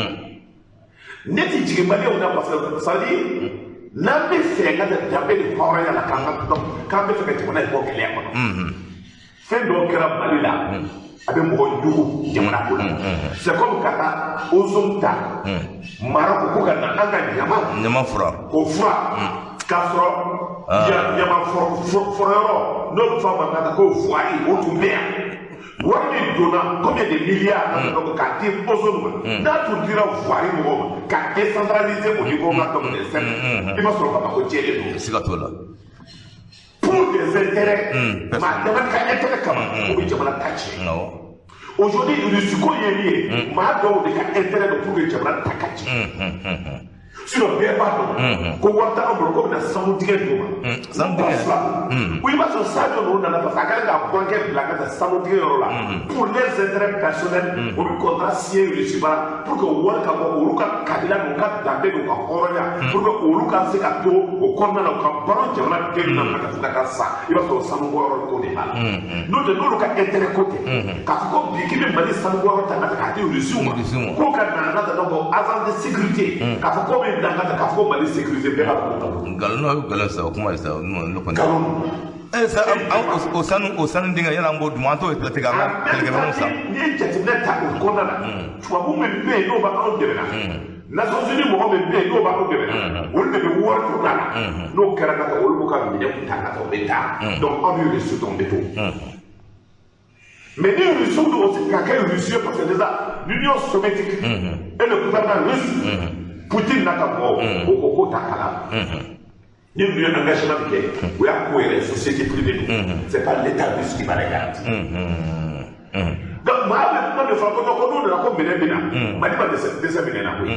ne ti jigin Maliyɛnw na, parce que ça veut dire n'an bɛ fɛ ka danbe ni hɔrɔnya la, k'an ka dɔn k'an bɛ fɛ ka jamana in bɔ gɛlɛya kɔnɔ. Fɛn dɔw kɛra Mali la, a bɛ mɔgɔ jugu jamana ko la. C'est comme ka taa ozone ta Maroc ko ka na an ka ɲama ɲama fura k'o fura, k'a sɔrɔ ɲama fɔrɔyɔrɔ n'o bɛ fɔ a ma ka ko voirie, o tun bɛ yan. Wari min donna, combien de milliards, donc k'a di ozone ma, n'a tun dira voirie mɔgɔw ma ka décentraliser au niveau de la des cercles, i b'a sɔrɔ Bamakɔ jɛlen don. Siga t'o la. Pour des intérêts, maa dama ka intérêt kama, o bɛ jamana ta tiɲɛ. Aujourd'hui, Russie ko ye min ye, maa dɔw de ka intérêt don pour que jamana ta ka tiɲɛ. Sinon bɛɛ b'a dɔn ko wari t'anw bolo ko bɛna sanu dingɛ d'u ma. Sanu dingɛ. O i b'a sɔrɔ Sadio ninnu nana parce que a kɛlen ka banque bila ka taa sanu dingɛ yɔrɔ la. Pour leurs intérêts personnels, o bɛ contrat signé Russie bara pour que wari ka bɔ olu ka kabila n'u ka danbe n'u ka hɔrɔnya, pour que olu ka se ka to o kɔnɔna na, u ka balo jamana den na ka se ka sa. I b'a sɔrɔ sanu bɔyɔrɔ ko de b'a la. N'o tɛ, n'olu ka intérêt ko tɛ, k'a fɔ ko bi k'i bɛ Mali sanu bɔyɔrɔ ta k'a di Russiw ma, k'o ka na ka taa donc agent de sécurité, k'a fɔ ko bɛ dan ka taa k'a fɔ ko Mali sécurité, bɛɛ b'a fɔ ko nkalon. N'o ye nkalon sa, o kuma ye sa, ne kɔni. Nkalon. Sa o sanu dingɛ, yala an b'o dun, an t'o tigɛ an ka kɛlɛkɛminɛnw san. N'i ye jateminɛ ta o kɔnɔna na, tubabu min bɛ yen n'o b'anw dɛmɛ na, Nations Unies mɔgɔ min bɛ yen n'o b'anw dɛmɛ na, olu de bɛ wari don a la. N'o kɛra ka taa, olu b'u ka minɛnw ta ka taa, u bɛ taa. Donc anw ni Russe dɔrɔn bɛ to. Mais ni Russe dun aussi ka kɛ Russe ye, parce que déjà l'Union soviétique et le gouvernement russe, Poutine n'a ka mɔgɔw, o ko k'o t'a kalama. Ni ninnu ye engagement min kɛ, o y'a ko yɛrɛ société privée don, c'est pas l'État russe qui va les garantir. Donc maa bɛ kuma min fɔ ko non, ko n'u nana ko minɛn bɛ na, Mali ma dɛsɛ minɛn na koyi.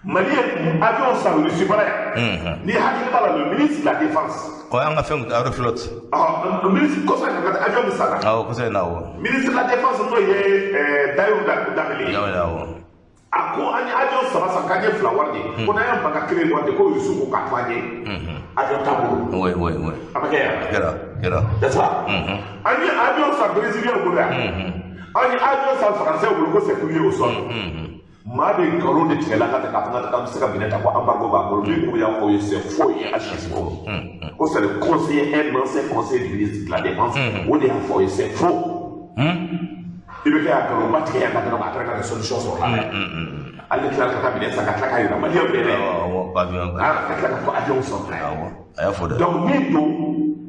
Mali ye avion san Russie bara yan. Ni hakili b'a la, le ministre de la Défense. Ɔ, an ka fɛn Aeroflot. Ɔ, ministre kɔfɛ ka taa avion min san na. Awɔ, kosɛbɛ na, awɔ. Ministre de la Défense, n'o ye Dahirou Dembélé ye. Awɔ. A ko an ye avion saba san, k'an ye fila wari di. Ko n'an y'an ban ka kelen wari di, ko Russe ko k'a to an ye. Avion t'a bolo. Oui, oui, oui. A ma kɛ yan. Kɛra, kɛra. N'est-ce pas? An ye avion san Brésilien bolo yan. An ye avion san Français bolo ko c'est plié au sol. Maa bɛ nkalon de tigɛ la ka taa k'a fɔ k'an bɛ se ka minɛ ta ko embargo b'an bolo. Min ko y'a fɔ ye, c'est faux et archi faux. Ko c'est le conseiller, un ancien conseiller du ministre de la Défense, o de y'a fɔ ye, c'est faux. I bɛ kɛ ka nkalonba tigɛ yan ka dɔrɔn, a taara ka solution sɔrɔ la dɛ. Hali ni tilala ka taa minɛn san ka tila k'a yira Maliyɛnw bɛɛ dɛ. Awɔ, avion. Ka tila ka fɔ avion sɔrɔ. Awɔ, a y'a fɔ dɛ. Donc min don,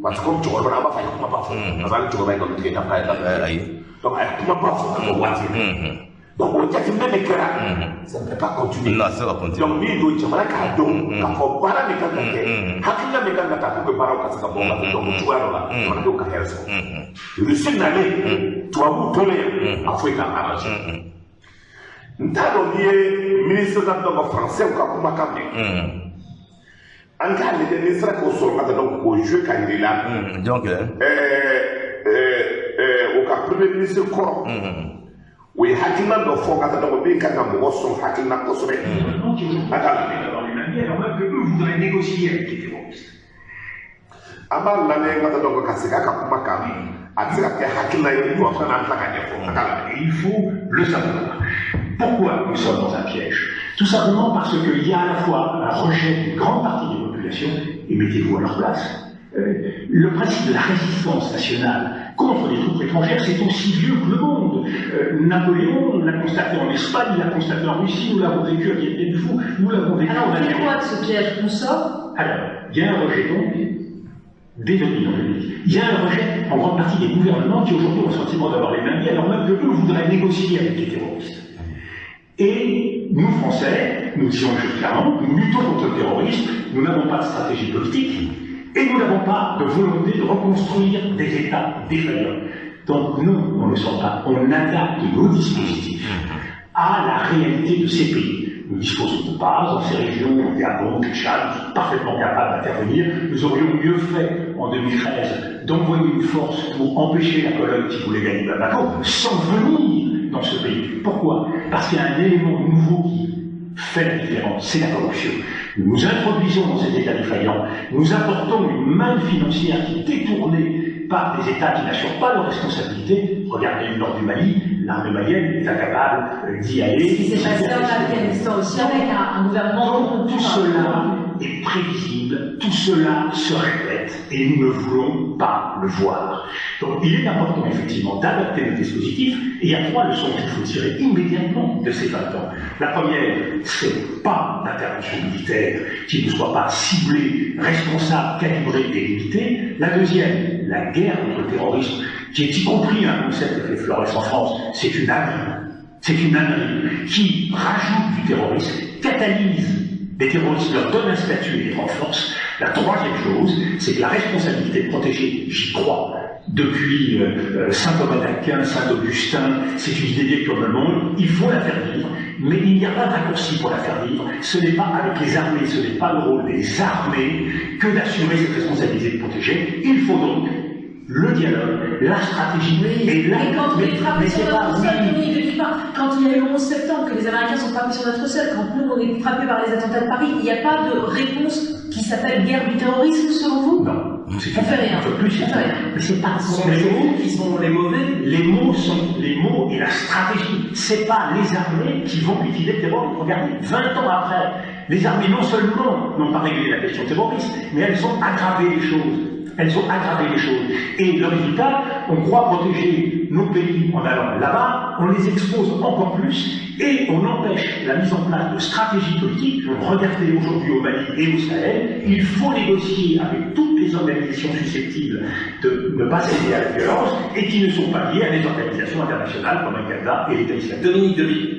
parce que comme cɛkɔrɔba, an b'a fɔ a ye kumaba fɔ. Parce que hali cɛkɔrɔba ye nkalon tigɛ ka fɔ a ye. Ayi. Donc a ye kumaba fɔ ka fɔ waati. Donc o jateminɛ min kɛra, ça ne peut pas continuer. Non, a tɛ se ka continuer. Donc min don, jamana k'a dɔn k'a fɔ baara min kan ka kɛ, hakilina min kan ka ta pour que baaraw ka se ka bɔ ka donc cogoya dɔ la, jamanadenw ka hɛrɛ sɔrɔ. Russie nalen, tubabuw tolen yan, a foyi k'an arranger. N t'a dɔn n'i ye ministre ka dɔn ka français ka kumakan mɛn. An k'a lajɛ n'i sera k'o sɔrɔ ka dɔn k'o jouer ka yir'i la. Jɔn kɛ? O ka premier ministre kɔrɔ. O ye hakilina dɔ fɔ ka taa dɔn min kan ka mɔgɔ sɔn hakilina kosɛbɛ. An k'a lamɛn. Alors même que eux voudraient négocier avec les terroristes. An b'a lamɛn ka taa dɔn ka segin a ka kuma kan, a tɛ se ka kɛ hakilina ye tubabukan na, an tila ka ɲɛfɔ. An k'a lamɛn. Et il faut le savoir. Pourquoi nous sommes dans un piège? Tout simplement parce qu'il y a à la fois un rejet d'une grande partie des populations, et mettez-vous à leur place. Le principe de la résistance nationale contre les troupes étrangères, c'est aussi vieux que le monde. Napoléon l'a constaté en Espagne, il l'a constaté en Russie, nous l'avons vécu à Vietnam Phu, nous l'avons vécu en Algérie. Alors, c'est quoi ce piège? On sort? Alors, il y a un rejet donc des opinions publiques. Il y a un rejet en grande partie des gouvernements qui aujourd'hui ont le sentiment d'avoir les mains liées, alors même que eux voudraient négocier avec les terroristes. Et nous, Français, nous disons les choses clairement, nous luttons contre le terrorisme, nous n'avons pas de stratégie politique et nous n'avons pas de volonté de reconstruire des États défaillants. Donc non, on ne sort pas, on adapte nos dispositifs à la réalité de ces pays. Nous disposons de bases dans ces régions, au Gabon, au Tchad, nous sommes parfaitement capables d'intervenir. Nous aurions mieux fait en 2013 d'envoyer une force pour empêcher la colonne qui voulait gagner Bamako sans venir dans ce pays. Pourquoi? Parce qu'il y a un élément nouveau qui fait la différence, c'est la corruption. Nous nous introduisons dans ces États défaillants, nous apportons une manne financière qui est détournée par des États qui n'assurent pas leurs responsabilités. Regardez le nord du Mali, l'armée malienne est incapable d'y aller. Ce qui s'est passé en Afghanistan aussi avec un gouvernement corrompu. Tout cela est prévisible, tout cela se répète et nous ne voulons pas le voir. Donc il est important effectivement d'adapter le dispositif et il y a trois leçons qu'il faut tirer immédiatement de ces 20 ans. La première, c'est pas d'intervention militaire qui ne soit pas ciblée, responsable, calibrée et limitée. La deuxième, la guerre contre le terrorisme, qui est y compris un concept que fait Flores en France, c'est une ânerie. C'est une ânerie qui rajoute du terrorisme, catalyse les terroristes, leur donne un statut et les renforce. La troisième chose, c'est que la responsabilité de protéger, j'y crois, depuis saint Thomas d'Aquin, saint Augustin, c'est une idée vieille comme le monde, il faut la faire vivre, mais il n'y a pas de raccourci pour la faire vivre. Ce n'est pas avec les armées, ce n'est pas le rôle des armées que d'assumer cette responsabilité de protéger. Il faut donc le dialogue, la stratégie. Oui, et là, mais quand on est frappé sur notre sol, Dominique de Villepin, quand il y a eu le 11 septembre, que les Américains sont frappés sur notre sol, quand nous on est frappés par les attentats de Paris, il n'y a pas de réponse qui s'appelle guerre du terrorisme, selon vous? Non. On fait rien. Plus, on fait rien. Mais c'est pas. Ce sont les mots qui sont les mauvais. Les mots sont les mots et la stratégie. C'est pas les armées qui vont liquider le terrorisme. Regardez, 20 ans après, les armées non seulement n'ont pas réglé la question terroriste, mais elles ont aggravé les choses. Elles ont aggravé les choses. Et le résultat, on croit protéger nos pays en allant là-bas, on les expose encore plus et on empêche la mise en place de stratégies politiques. Regardez aujourd'hui au Mali et au Sahel, il faut négocier avec toutes les organisations susceptibles de ne pas céder à la violence et qui ne sont pas liées à des organisations internationales comme Al-Qaïda et l'État islamique. Dominique de Villepin.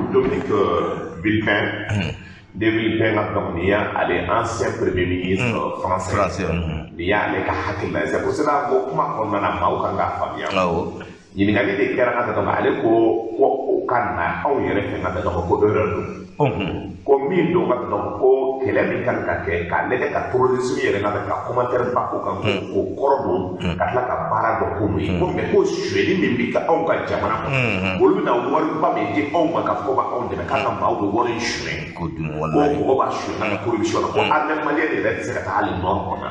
Dominique Villepin, de Villepin donc il y a l'ancien premier ministre français. Il y a les hakilina. C'est pour cela que kuma kɔnɔna na maaw kan k'a faamuya. Ɲininkali de kɛra ka taa ale ko ko ka na anw yɛrɛ fɛ ka taa ko erreur don. Ko min don ka taa ko kɛlɛ min kan ka kɛ k'a lajɛ ka terrorisme yɛrɛ ka commentaire ba ko kan k'o kɔrɔ don ka tila ka baara dɔ k'olu ye. Ko mais ko sonyɛli min bɛ kɛ anw ka jamana kɔnɔ olu bɛna wariba min di anw ma ka fɔ ka anw dɛmɛ k'an ka maaw bɛ wari in suɲɛ. Ko mɔgɔ b'a suɲɛ ka corruption na ko armée malienne yɛrɛ tɛ se ka taa hali nord kɔnɔ.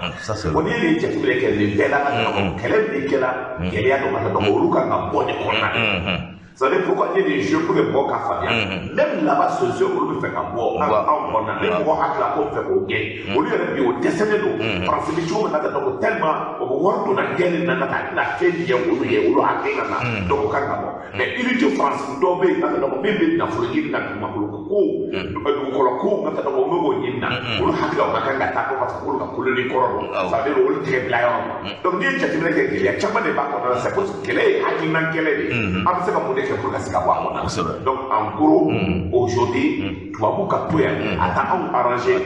Ko n'i ye nin jateminɛ kɛ nin bɛɛ la ka kɛlɛ min kɛra gɛlɛya dɔ ka taa olu kan ka bɔ nin kɔnɔna na. C'est-à-dire pourquoi il y a des jeux pour les bons qu'à Fabien. Même là-bas, ce jeu, on le fait qu'à boire. Les bons à la fait au gain. Au lieu de dire au dessin de nous, parce que les choses, on a tellement, on voit qu'on a gagné, on a fait bien, on a gagné, donc on a mais il est France, on a donc en gros, aujourd'hui, tubabu ka to yan a t'anw arranger,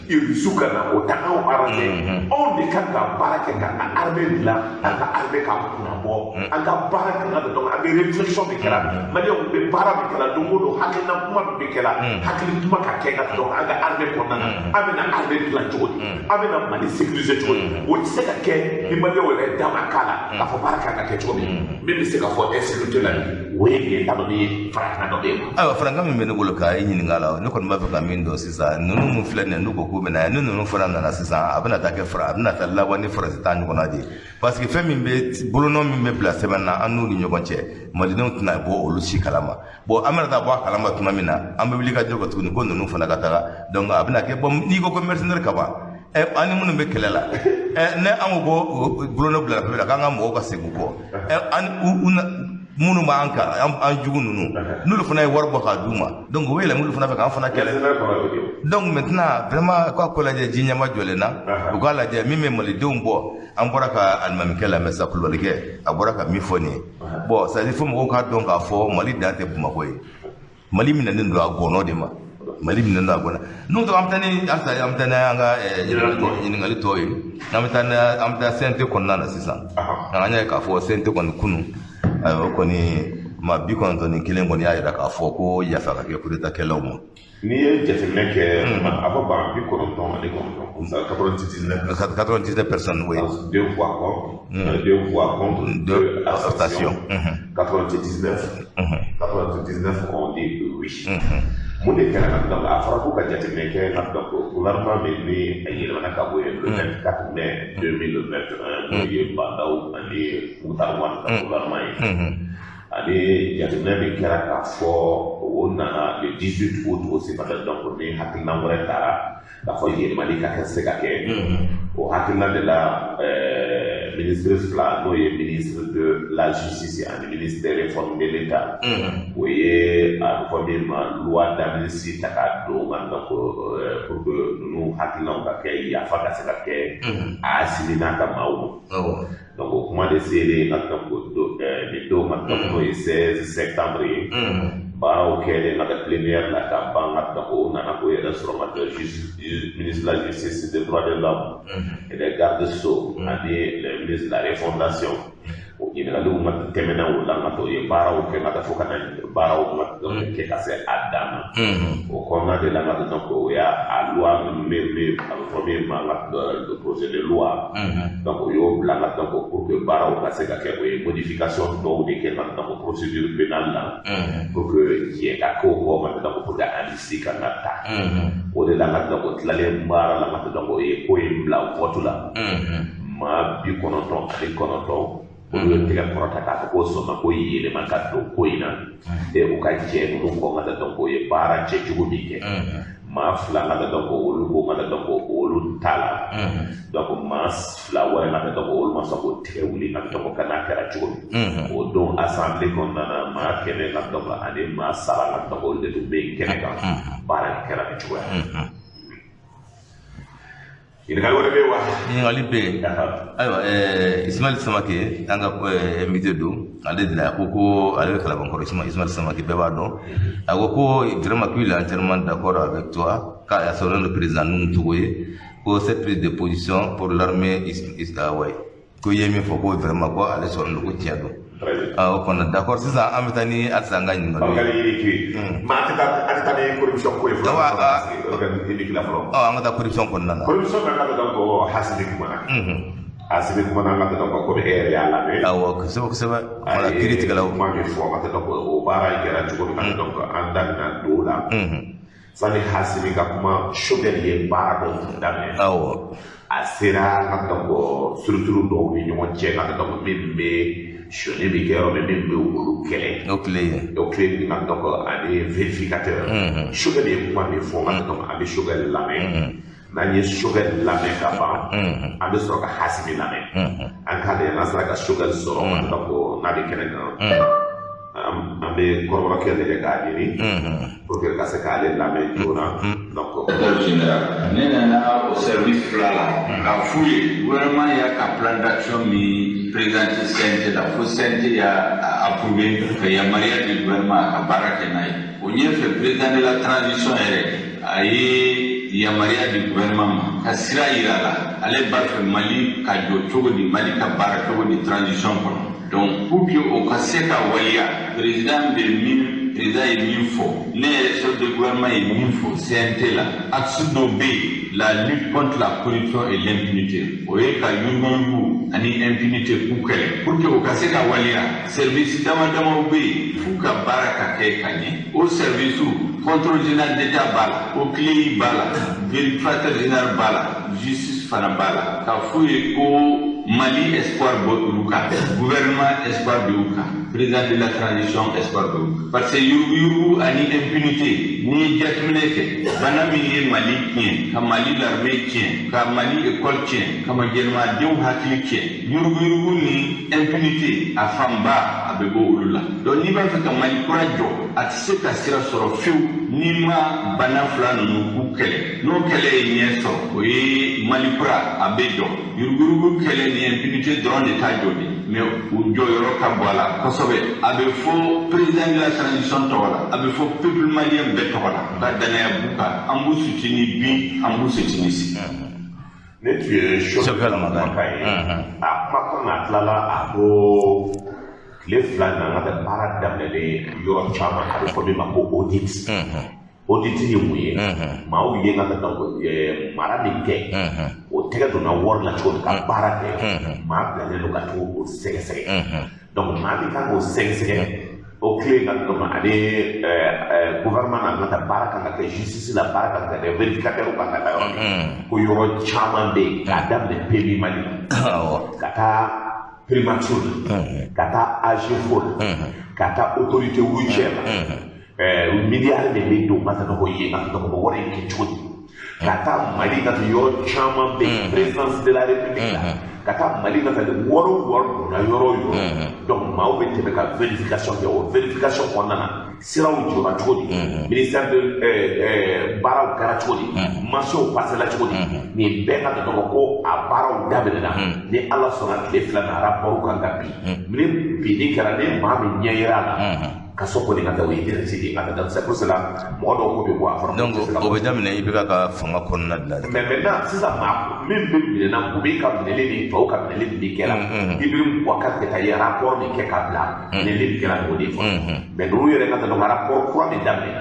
Irisiw ka na o t'anw arranger. Anw de kan ka baara kɛ k'an ka armée dilan, an ka armée k'an kunna bɔ, an ka baara kɛ ka donc an bɛ réflexion min kɛra, maliyɛnw bɛ baara min kɛra don o don, hakilina kuma min bɛ kɛra, hakili kuma ka kɛ ka donc an ka armée kɔnɔna na, an bɛna armée dilan cogo di, an bɛna Mali sécuriser cogo di, o tɛ se ka kɛ ni maliyɛnw yɛrɛ da ma k'a la k'a fɔ baara kan ka kɛ cogo min, min bɛ se ka fɔ insécurité la o ye nin ye t'a dɔn ni farafinna dɔ bɛ yen. Ayiwa farankan min bɛ ne bolo k'a ɲininka la, ne kɔni b'a fɛ ka min dɔn sisan, ninnu min filɛ nin ye n'u ko k'u bɛ na yan, ni ninnu fana nana sisan a bɛna taa kɛ a bɛna taa laban ni Faransi ta ɲɔgɔnna de ye, parce que fɛn min bɛ bolonɔ min min bɛ bila sɛbɛn na an n'u ni ɲɔgɔn cɛ, malidenw tɛna bɔ olu si kalama. Bon, an bɛna taa bɔ a kalama tuma min na, an bɛ wuli ka jɔ ka tuguni ko ninnu fana ka taga. Donc a bɛna kɛ, bon, n'i ko ko mercenaire ka ban, an ni minnu bɛ kɛlɛ la, ne an ko ko bolonɔ bila papier la k'an ka mɔgɔw ka segin u kɔ, an minnu b'an kan, an jugu ninnu, n'olu fana ye wari bɔ k'a d'u ma, donc u bɛ yɛlɛn olu fana fɛ k'an fana kɛlɛ. Donc maintenant, vraiment, k'a ko lajɛ, ji ɲɛma jɔlen na, u k'a lajɛ min bɛ malidenw bɔ. An bɔra ka alimamikɛ lamɛn sisan, kulubalikɛ, a bɔra ka min fɔ nin ye. Bon, c'est à dire fo mɔgɔw k'a dɔn k'a fɔ Mali dan tɛ Bamakɔ ye. Mali minɛnen don a gɔnɔ de ma, Mali minɛnen don a gɔnɔ. N'o tɔ, an bɛ taa ni halisa, an bɛ taa n'an ka ɲininkali tɔw ye. An bɛ taa, an bɛ taa CNT kɔnɔna na sisan. An y'a ye k'a fɔ CNT kɔni kunun, ayiwa, o kɔni maa 91 kɔni y'a jira k'a fɔ ko yafa ka kɛ coup d'état kɛlaw ma. N'i ye jateminɛ kɛ, a fɔ ban 99, 99. 99 personnes, oui. Deux voix contre, deux voix contre, deux abstentions. 99. 99 ont dit oui. Mun de kɛra ka donc a fɔra ko ka jateminɛ kɛ ka donc gouvernement min ni a yɛlɛmana ka bɔ yen le 24 mai 2021, n'o ye Bah N'Daw ani Moctar Ouane ka gouvernement ye, ani jateminɛ min kɛra k'a fɔ o nana le 18 août aussi, parce que donc ni hakilina wɛrɛ taara k'a fɔ yɛlɛmali ka kɛ se ka kɛ, o hakilina de la, ministre fila, n'o ye ministre de la justice ani ministre des réformes de l'État, o ye a bɛ fɔ min ma loi d'amnistie ta k'a don ka donc pour que ninnu hakilinaw ka kɛ, yafa ka se ka kɛ a Assimi n'a ka maaw ma. Donc o kuma de selen ka donc nin don ka donc n'o ye 16 septembre ye, baaraw kɛlen ka taa plénière la ka ban, ka donc o nana k'o yɛrɛ sɔrɔ ka taa ministre de la justice, des droits de l'homme et des gardes des sceaux ani le ministre de la refondation, o ɲininkaliw ma tɛmɛna o la, ka to ye baaraw kɛ ka taa fo ka na baaraw ma kɛ ka se a dan na. O kɔnɔna de la, ka donc o y'a a loi min a bɛ fɔ min ma le projet de loi, donc o y'o bila ka donc pour que baaraw ka se ka kɛ, o ye modification dɔw de kɛ ka donc procédure pénale la pour que jɛ ka k'o kɔ ka donc pour que amnistie ka na ta. O de la, ka donc tilalen baara la, ka donc o ye ko in bila vote la, maa 99 olu ye tɛgɛ kɔrɔta k'a fɔ ko sɔnna ko yɛlɛma ka don ko in na, u ka jɛ ninnu kɔ ka donc o ye baara cɛjugu min kɛ. Maa fila ka donc olu ko ka donc olu t'a la. Donc maa fila wɛrɛ ka donc olu ma sɔn k'o tɛgɛ wuli ka donc ka n'a kɛra cogo min. O don assemblée kɔnɔna na, maa 100 ka donc ani maa 3 ka donc olu de tun bɛ yen kɛnɛ kan. Baara in kɛra nin cogoya. Ɲininkali wɛrɛ bɛ yen wa? Ɲininkali bɛ yen. Ayiwa, Ismaël Samake, an ka invité don, ale de la, a ko ko ale bɛ Kalabankɔrɔ. Ismaël Samake, bɛɛ b'a dɔn. A ko ko vraiment qu'il est entièrement d'accord avec toi k'a sɔrɔ le président Nouhoum Togo ye ko cette prise de position pour l'armée, ouais, ko i ye min fɔ ko vraiment ko ale sɔrɔ don, ko tiɲɛ don. O kɔni, d'accord. Sisan an bɛ taa ni halisa an ka ɲininkali ye. Organique mais an tɛ taa ni corruption ko ye fɔlɔ. Organique la fɔlɔ. Ɔ, an ka taa corruption kɔnɔna na. Corruption na, ka dɔn ko Assimi kumana. Assimi kumana, an ka dɔn ko komi e yɛrɛ y'a lamɛn. Awɔ, kosɛbɛ kosɛbɛ. Wala kiiritigɛlaw. Kuma min fɔ, ka dɔn ko o baara in kɛra cogo min, ka dɔn ko an da bɛna don o la. Sani Assimi ka kuma, Choguel ye baara dɔw daminɛ. A sera ka dɔn ko structure dɔw ni ɲɔgɔn cɛ, ka dɔn ko min bɛ sonyɛ bɛ kɛ yɔrɔ min, min bɛ olu kɛlɛ. O tile ye. O tile ka dɔn ko ani vérificateur. Choguel ye kuma min fɔ, ka dɔn ko an bɛ Choguel lamɛn. N'an ye Choguel lamɛn ka ban, an bɛ sɔrɔ ka Assimi lamɛn. An k'a lajɛ n'an sera ka Choguel sɔrɔ, ka dɔn ko n'a bɛ kɛnɛ kan. An bɛ kɔrɔbɔrɔkɛ lajɛ k'a ɲini pour que ka se k'ale lamɛn joona donc. Général, ne nana o service fila la k'a f'u ye gouvernement y'a ka plan d'action min présenté CNT la, fo CNT y'a approuvé ka yamaruya di gouvernement a ka baara kɛ n'a ye. O ɲɛfɛ, président de la transition yɛrɛ a ye yamaruya di gouvernement ma ka sira yira a la, ale b'a fɛ Mali ka jɔ cogo di, Mali ka baara cogo di transition kɔnɔ. Donc pour que o ka se ka waleya, président bɛ min, président ye min fɔ, ne yɛrɛ chef de gouvernement ye min fɔ CNT la, axe dɔ bɛ yen, la lutte contre la corruption et l'impunité, o ye ka yuruguyurugu ani impunité k'u kɛlɛ. Pour que o ka se ka waleya, service dama damaw bɛ yen f'u ka baara ka kɛ ka ɲɛ. O service, contrôle général d'État b'a la, OCLEI b'a la, vérificateur général b'a la, justice fana b'a la. K'a f'u ye ko Mali espoir bɛ olu kan, gouvernement espoir bɛ u kan, président de la transition espoir bɛ u kan, parce que yuruguyurugu ani impunité, n'i ye jateminɛ kɛ, bana min ye Mali tiɲɛ, ka Mali l'armée tiɲɛ, ka Mali école tiɲɛ, ka jamanadenw hakili tiɲɛ, yuruguyurugu ni impunité a fanba a bɛ bɔ olu la. Donc n'i b'a fɛ ka Mali kura jɔ, a tɛ se ka sira sɔrɔ fiyewu n'i ma bana fila ninnu k'u kɛlɛ. N'o kɛlɛ ye ɲɛ sɔrɔ, o ye Mali kura a bɛ jɔ. Yuruguyurugu kɛlɛ ni impunité dɔrɔn de t'a jɔ dɛ, mais u jɔyɔrɔ ka bɔ a la kosɛbɛ. A bɛ fɔ président de la transition tɔgɔ la, a bɛ fɔ peuple malien bɛɛ tɔgɔ la, u ka danaya b'u kan, an b'u soutenir bi, an b'u soutenir sini. Ne tun ye Choguel kumakan ye, a kuma kɔnɔ a tilala a ko tile 2 na an ka baara daminɛlen yɔrɔ caman, a bɛ fɔ min ma ko audit. Audit ye mun ye? Maaw ye ka mara min kɛ, o tɛgɛ donna wari la cogo min ka baara kɛ, maa bilalen don ka to o sɛgɛsɛgɛ. Donc maa min kan k'o sɛgɛsɛgɛ, o tile ka dɔn ale gouvernement na ka baara kan ka kɛ justice la, baara kan ka kɛ vérificateur kan ka taa yɔrɔ min, ko yɔrɔ caman bɛ yen, k'a daminɛ PMI Mali la, ka taa primature la, ka taa AGFO la, ka taa autorité routière la, milliard de bɛ don ka taa ko yen, ka taa ko wari in kɛ cogo di, ka taa Mali ka taa yɔrɔ caman bɛ yen, présidence de la République la, ka taa Mali ka taa wari o wari donna yɔrɔ o yɔrɔ. Donc maaw bɛ tɛmɛ ka vérification kɛ, o vérification kɔnɔna na siraw jɔra cogo di, ministère de baaraw kɛra cogo di, marchéw passé la cogo di, nin bɛɛ ka dɔgɔ ko a baaraw daminɛna. Ni Ala sɔnna tile 2 na rapport kan ka bin, ni binni kɛra, ni maa min ɲɛ yera a la, kaso kɔni ka taa o ye dénoncé de ka taa. C'est pour cela mɔgɔ dɔw ko bɛ bɔ a fɔra. Donc o bɛ daminɛ IBK ka fanga kɔnɔna de la. Mais maintenant sisan maa min bɛ minɛna, u bɛ ka minɛli ni tɔw ka minɛli min kɛra, Ibrahim Boubacar Keïta ye rapport min kɛ ka bila, minɛli min kɛra o de fɔ. Mais ninnu yɛrɛ ka taa donc rapport kura min daminɛ,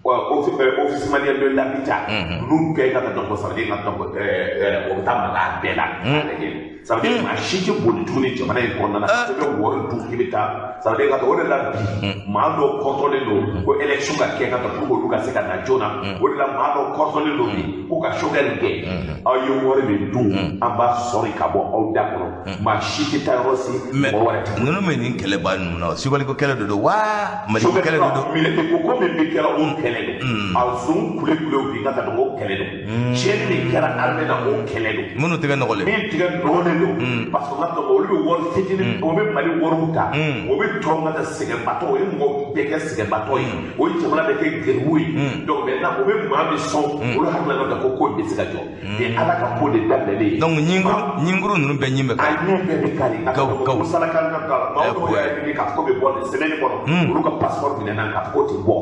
office malien de l'habitat, ninnu bɛɛ ka taa donc ça veut dire ka donc o bɛ taa maga a bɛɛ la k'a lajɛ. Ça veut dire maa si tɛ boli tuguni jamana in kɔnɔna na, i bɛ wari dun k'i bɛ taa. Ça veut dire ka taa o de la bi maa dɔw kɔrɔtɔlen don ko élection ka kɛ ka taa pour que olu ka se ka na joona. O de la maa dɔw kɔrɔtɔlen don bi ko ka Choguel gɛn. Aw ye wari min dun, an b'a sɔrɔ ka bɔ aw da kɔnɔ, maa si tɛ taa yɔrɔ si mɔgɔ wɛrɛ tɛ. Ninnu bɛ nin kɛlɛba ninnu na, Subaliko kɛlɛ de don wa Maliko kɛlɛ de don? Minɛtɛ ko min bɛ kɛra, o kɛlɛ don. A zon kule kulew bi ka taa dɔn o kɛlɛ don. Tiɲɛni min kɛra armée na, o kɛlɛ don. Minnu tɛgɛ nɔgɔlen. Min tigɛ nɔgɔlen don, parce que ka olu bɛ wari fitinin, o bɛ Mali wariw ta, o bɛ tɔ ka taa sɛgɛnbatɔ, o ye mɔgɔ bɛɛ kɛ sɛgɛnbatɔ ye, o ye jamana bɛɛ kɛ geribu ye. Donc maintenant o bɛ maa min sɔn, olu hakilina ka ko ko in bɛ se ka jɔ. Ni Ala ka ko de daminɛlen ye. Donc ɲinkuru ninnu bɛɛ ɲin bɛ kari. A ɲin bɛɛ bɛ kari. Gawo Musalaka ka maa dɔw yɛrɛ ɲini k'a fɔ ko bɛ bɔ nin semaine kɔnɔ, olu ka passeport minɛna k'a fɔ k'o tɛ bɔ.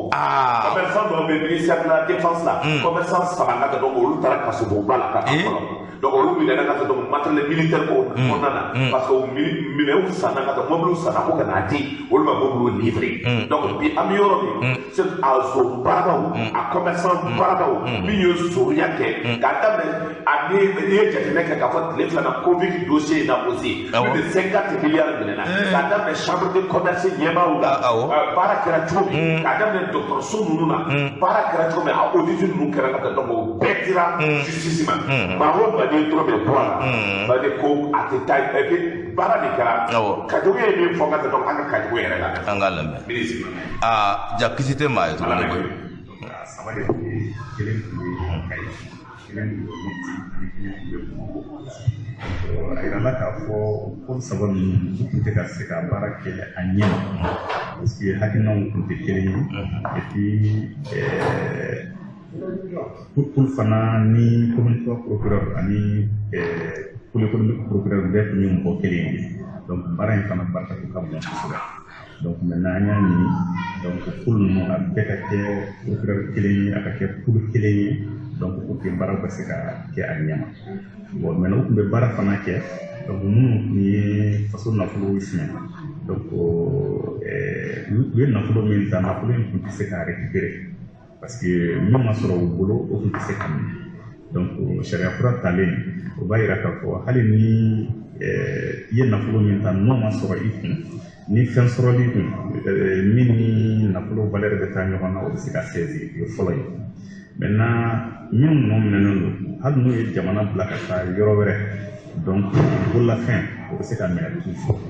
Commerçant dɔw bɛ ministère de la défense la, commerçant 3 ka donc olu taara kasobonba la ka taa fɔlɔ. Donc olu minɛna ka taa donc matériel militaire ko kɔnɔna na, parce que minɛnw sanna ka taa, mobiliw sanna ko ka n'a di olu ma, mobiliw livré. Donc bi an bɛ yɔrɔ min, c'est a zon baaradaw, a commerçant baaradaw min ye zonya kɛ k'a daminɛ a ni n'i ye jateminɛ kɛ k'a fɔ tile 2 na Covid dossier in na aussi, plus de 50 milliards minɛna, k'a daminɛ chambre de commerce ɲɛmaaw la, baara kɛra cogo min, k'a daminɛ dɔgɔtɔrɔso ninnu na, baara kɛra cogo min, a audit ninnu kɛra ka taa, donc o bɛɛ dira justice ma. Maa o maa n'i dɔrɔn bɛ bɔ a la, c'est à dire ko a tɛ taa, et puis baara de kɛra. Kajogo ye min fɔ ka taa donc an ka Kajogo yɛrɛ la. An k'a lamɛn. Aa ja kisi tɛ maa ye tuguni koyi. Saba de tun bɛ, kelen tun bɛ Kayi, kelen tun bɛ Mopti, ani kelen tun bɛ Bamakɔ. A yirala k'a fɔ ko saba ninnu u tun tɛ ka se ka baara kɛ a ɲɛ ma, parce que hakilinaw tun tɛ kelen ye, et puis pour fana ni commune 3 procureur ani pôle économique procureur bɛɛ tun ye mɔgɔ kelen ye. Donc baara in fana barika tun ka bon kosɛbɛ. Donc maintenant an y'a ɲini donc pôle ninnu a bɛɛ ka kɛ procureur kelen ye, a ka kɛ pôle kelen ye, donc pour que baaraw ka se ka kɛ a ɲɛ ma. Bon maintenant u tun bɛ baara fana kɛ, donc minnu tun ye faso nafolo suɲɛ, donc u ye nafolo min ta, nafolo in tun tɛ se ka récupérer, parce que min ma sɔrɔ u bolo, o tun tɛ se ka minɛ. Donc sariya kura talen, o b'a yira k'a fɔ hali ni i ye nafolo min ta n'o ma sɔrɔ i kun, ni fɛn sɔrɔli kun min ni nafolo valeur bɛ taa ɲɔgɔn na, o bɛ se ka saisir. O ye fɔlɔ ye. Maintenant minnu nɔ minɛnen don, hali n'u ye jamana bila ka taa yɔrɔ wɛrɛ, Donc bololafɛn o bɛ se ka minɛ toujours.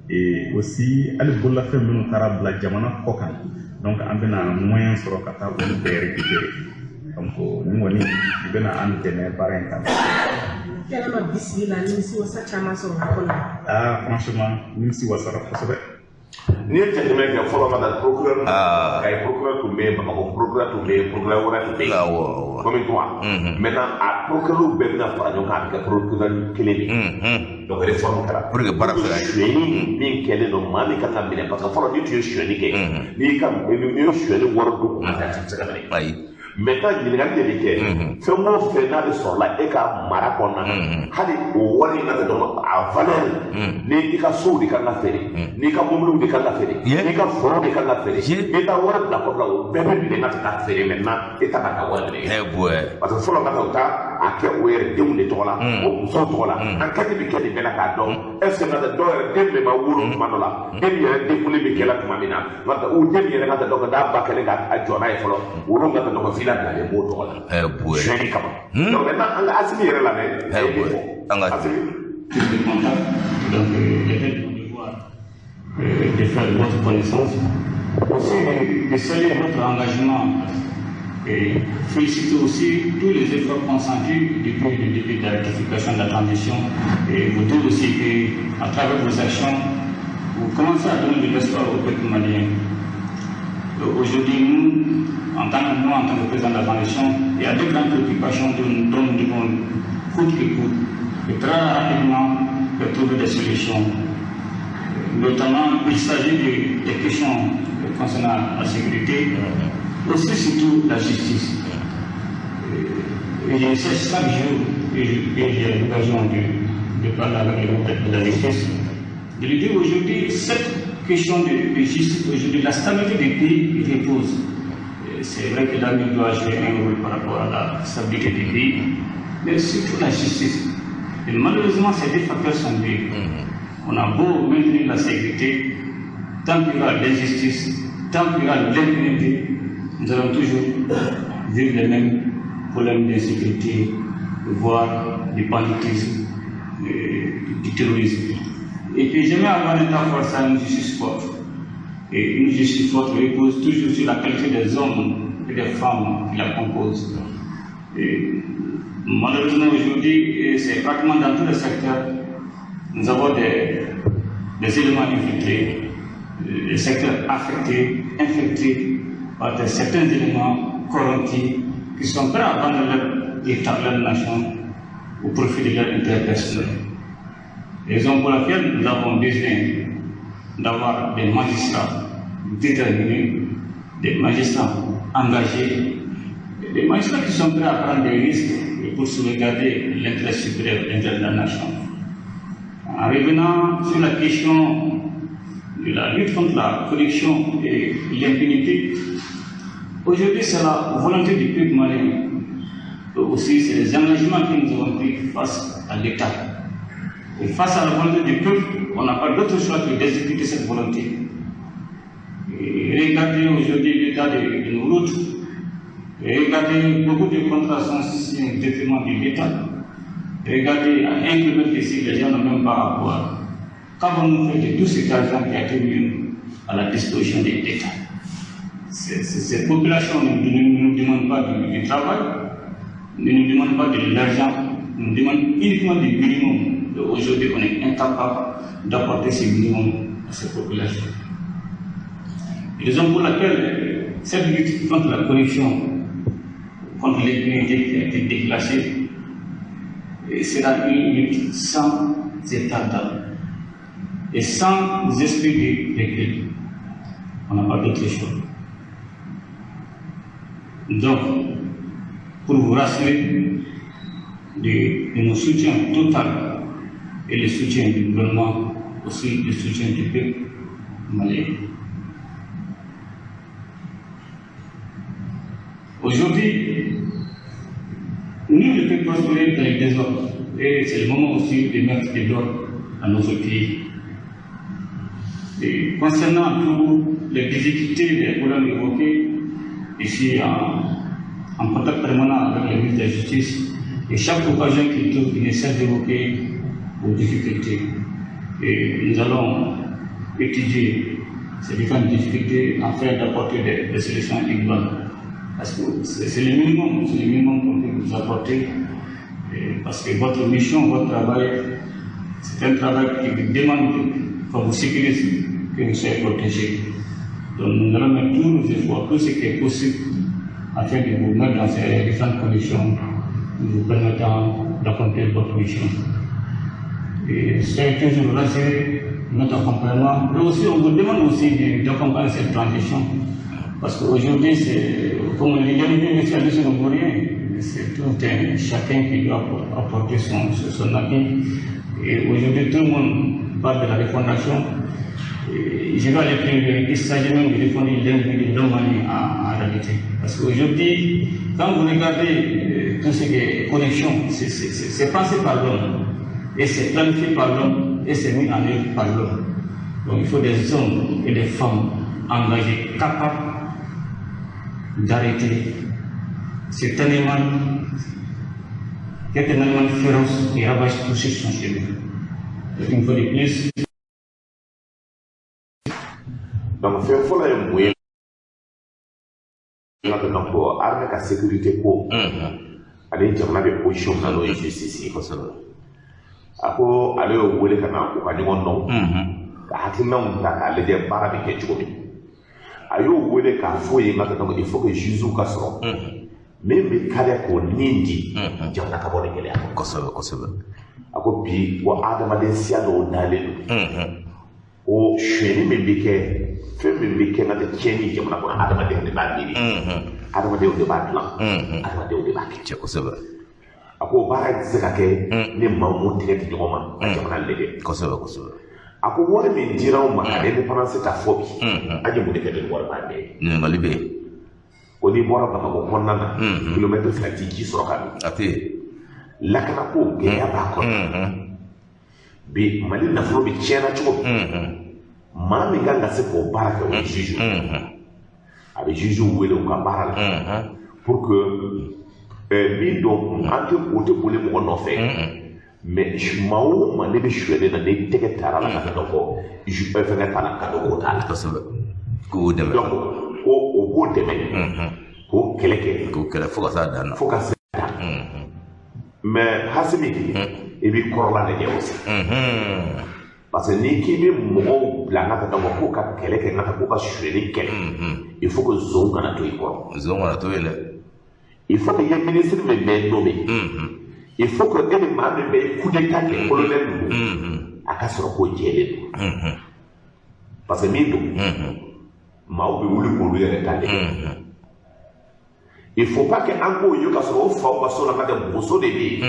Et aussi hali bololafɛn minnu taara bila jamana kɔ kan, donc an bɛna moyen sɔrɔ ka taa olu bɛɛ récupérer. Donc nin kɔni i bɛna an dɛmɛ baara in kan. Yalama bisimila, nimisi wasa caman sɔrɔ a kɔnɔ? Ah, franchement, nimisi wasara kosɛbɛ. N'i ye jateminɛ kɛ fɔlɔ ka taa procureur, Kayi procureur tun bɛ yen, Bamakɔ procureur tun bɛ yen, procureur wɛrɛ tun bɛ yen. Comme toi. Maintenant a procureur bɛɛ bɛna fara ɲɔgɔn kan, a bɛ kɛ procureur kelen de ye. Donc réforme kɛra. Pour que baara bɛ se ka kɛ. Sonyɛni min kɛlen don, maa min kan ka minɛ, parce que fɔlɔ n'i tun ye sonyɛni kɛ, n'i ka n'i ye sonyɛni wari dun kun, a tɛ se ka minɛ. Ayi. Maintenant ɲininkali de bɛ kɛ, fɛn o fɛn n'a bɛ sɔrɔla e ka mara kɔnɔna na, hali o wari in ka tɛ dɔn a valeur, ni i ka sow de kan ka feere, n'i ka mobiliw de kan ka feere, n'i ka forow de kan ka feere, n'i ka wari bila kɔfɛ la, o bɛɛ bɛ minɛ ka taa feere. Maintenant e ta ka taa wari minɛ, parce que fɔlɔ ka taa u ta a kɛ o yɛrɛ denw de tɔgɔ la, o musow tɔgɔ la. Enquête bɛ kɛ nin bɛɛ la k'a dɔn est ce que ka dɔw yɛrɛ den min ma wolo tuma dɔ la, den min yɛrɛ denkuli bɛ kɛ la tuma min na, o den min yɛrɛ ka taa dɔn ka n'a ba kɛlen k'a jɔ n'a ye fɔlɔ, olu ka taa dɔn ka villa bilalen b'o tɔgɔ la. Sonyɛli kama. Donc maintenant an ka Asimi yɛrɛ lamɛn. A ye min fɔ Asimi. Donc, était mon devoir de faire votre connaissance, aussi de saluer votre engagement et féliciter aussi tous les efforts consentis depuis le début de la rectification de la transition, et vous dire aussi qu'à travers vos actions, vous commencez à donner de l'espoir au peuple malien. Aujourd'hui, nous, en tant que président de la transition, il y a deux grandes préoccupations dont nous devons coûte que coûte et très rapidement trouver des solutions. Notamment, il s'agit des questions concernant la sécurité, aussi surtout la justice. Et je sais chaque jour que j'ai l'occasion de parler avec le ministre de la justice, de lui dire aujourd'hui, cette question de justice, aujourd'hui, la stabilité du pays repose. C'est vrai que l'armée doit jouer un rôle par rapport à la stabilité du pays, mais surtout la justice. Et malheureusement, ces deux facteurs sont liés. On a beau maintenir la sécurité, tant qu'il y aura l'injustice, tant qu'il y aura l'impunité, nous allons toujours vivre les mêmes problèmes d'insécurité, voire du banditisme, du terrorisme. Et puis jamais avoir un État fort sans une justice forte. Et une justice forte repose toujours sur la qualité des hommes et des femmes qui la composent. Et malheureusement aujourd'hui, c'est pratiquement dans tous les secteurs, nous avons des éléments infiltrés, des secteurs affectés, infectés par certains éléments corrompus qui sont prêts à vendre leur État, leur nation au profit de leur intérêt personnel. Raison pour laquelle nous avons besoin d'avoir des magistrats déterminés, des magistrats engagés, des magistrats qui sont prêts à prendre des risques pour sauvegarder l'intérêt supérieur, l'intérêt de la nation. En revenant sur la question de la lutte contre la corruption et l'impunité, aujourd'hui c'est la volonté du peuple malien. Aussi, c'est les engagements que nous avons pris face à l'État. Et face à la volonté du peuple, on n'a pas d'autre choix que d'exécuter cette volonté. Et regardez aujourd'hui l'état de nos routes, regardez beaucoup de contrats sont signés au détriment de l'État. Regardez, à 1 kilomètre ici, les gens n'ont même pas à boire. Qu'avons-nous fait de tout cet argent qui a été mis à la disposition de l'État? Cette population ne nous demande pas du travail, ne nous demande pas de l'argent, nous demande uniquement du minimum. Aujourd'hui, on est incapable d'apporter ce minimum à cette population. Raison pour laquelle cette lutte contre la corruption, contre l'impunité qui a été déclenchée, sera une lutte sans état d'âme et sans esprit de recul. On n'a pas d'autre choix. Donc, pour vous rassurer de nos soutiens total et le soutien du gouvernement, aussi le soutien du peuple malien. Aujourd'hui, nul ne peut prospérer dans le désordre. Et c'est le moment aussi de mettre de l'ordre à notre pays. Et concernant toutes les difficultés, les problèmes évoqués, je suis en contact permanent avec le ministre de la Justice. Et chaque occasion qu'il trouve, il essaie d'évoquer aux difficultés. Et nous allons étudier ces différentes difficultés afin d'apporter des solutions idoines. Parce que c'est le minimum qu'on peut vous apporter. Et parce que votre mission, votre travail, c'est un travail qui vous demande qu'on vous sécurise, que vous soyez protégé. Donc nous allons mettre tous nos efforts, tout ce qui est possible, afin de vous mettre dans ces différentes conditions, vous permettant d'accomplir votre mission. Et soyez toujours rassurés, notre accompagnement. Mais aussi, on vous demande aussi d'accompagner cette transition. Parce qu'aujourd'hui, c'est comme on dit, ne vaut rien. C'est tout un chacun qui doit apporter son avis. Et aujourd'hui, tout le monde parle de la refondation. Et je vais aller plus loin. Il s'agit même de refonder l'individu de l'homme en réalité. Parce qu'aujourd'hui, quand vous regardez tout ce qui est connexion, c'est pensé par l'homme, et c'est planifié par l'homme, et c'est mis en œuvre par l'homme. Donc il faut des hommes et des femmes engagés, capables d'arrêter cet animal qui est un animal féroce qui ravage tout sur son chemin. Donc une fois de plus. Donc fɛn fɔlɔ ye mun ye donc armée ka sécurité ko ale jamana bɛ position min na n'o ye justice ye a ko ale y'o wele ka na u ka ɲɔgɔn dɔn ka hakilinaw ta k'a lajɛ baara bɛ kɛ cogo min a y'o wele k'a fɔ ye nka donc il faut que juge ka sɔrɔ min bɛ kariya k'o nin di jamana ka bɔ nin gɛlɛya kɔnɔ kosɛbɛ kosɛbɛ a ko bi ko adamaden siya dɔw dalen don o sonyɛni min bɛ kɛ fɛn min bɛ kɛ n'a tɛ tiɲɛni jamana kɔnɔ adamadenw de b'a miiri adamadenw de b'a dilan adamadenw de b'a kɛ cɛ kosɛbɛ a ko baara tɛ se ka kɛ ni maa m'u tɛgɛ di ɲɔgɔn ma ka jamana lajɛ kosɛbɛ kosɛbɛ a ko wari min dira anw ma ka indépendance ta fɔ bi an ye mun de kɛ ni wari b'an bɛɛ ye ɲininkali bɛ yen ko n'i bɔra Bamakɔ kɔnɔna na kilomɛtiri 2 t'i ji sɔrɔ ka min a tɛ yen lakanako gɛlɛya b'a kɔnɔ bi Mali nafolo bɛ tiɲɛna cogo min maa min kan ka se k'o baara kɛ o ye juge a bɛ juge wele u ka baara la pour que min don an tɛ o tɛ boli mɔgɔ nɔfɛ mais maa o maa ne bɛ sonyɛli na n'i tɛgɛ taara la ka dɔ fɔ fɛnkɛ t'a la ka dɔ k'o t'a la kosɛbɛ k'o dɛmɛ donc ko o b'o dɛmɛ k'o kɛlɛ kɛ k'o kɛlɛ fo ka s'a dan na fo ka se dan mais Hasimi i b'i kɔrɔla lajɛ aussi parce que n'i k'i bɛ mɔgɔw bila n ka taa k'u ka kɛlɛ kɛ n ka taa k'u ka sonyɛli kɛlɛ il faut que zon kana to i kɔrɔ zon kana to yen dɛ il faut que i ye ministre min bɛ nommé il faut que e ni maa min bɛ coup d'état kɛ colonel ninnu a ka sɔrɔ ko jɛlen don parce que min don maaw bɛ wuli k'olu yɛrɛ ta lajɛ il faut pas que an k'o ye ka sɔrɔ o faw ka so la ka kɛ boso de bɛ yen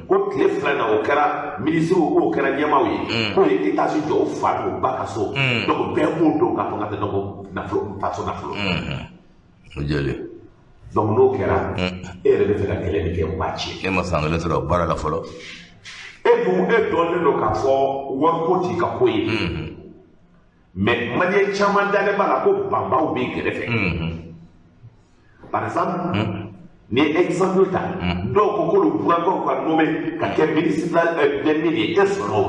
ko tile 2 na o kɛra minisiriw k'o kɛra ɲɛmaaw ye k'o ye étage jɔ o fa n'o ba ka so donc bɛɛ b'o dɔn k'a fɔ ka tɛ donc nafolo faso nafolo o jɛlen donc n'o kɛra e yɛrɛ bɛ fɛ ka kɛlɛ min kɛ o b'a tiɲɛ e ma san kelen sɔrɔ baara la fɔlɔ e dun e dɔnnen don k'a fɔ wariko t'i ka ko ye mais maliyɛn caman dalen b'a la ko banbaw b'i kɛrɛfɛ par exemple ni ye exemple ta dɔw ko k'olu burankɛw ka nommé ka kɛ ministre de min ye e sɔnna o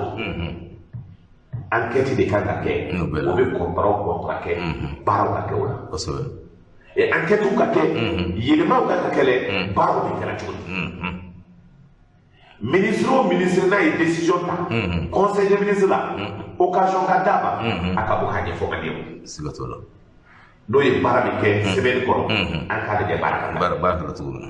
la enquête de kan ka kɛ o bɛ contrat o contrat kɛ baaraw ka kɛ o la kosɛbɛ et enquête ka kɛ yɛlɛmaw ka ka kɛlɛ baaraw bɛ kɛra cogo di ministre o ministre n'a ye décision ta conseil des ministres la occasion ka d'a ma a ka bɔ k'a ɲɛfɔ maliyɛnw siga t'o la n'o ye baara min kɛ sɛbɛnni kɔnɔ an k'a lajɛ baara ka baara kɛra cogo min na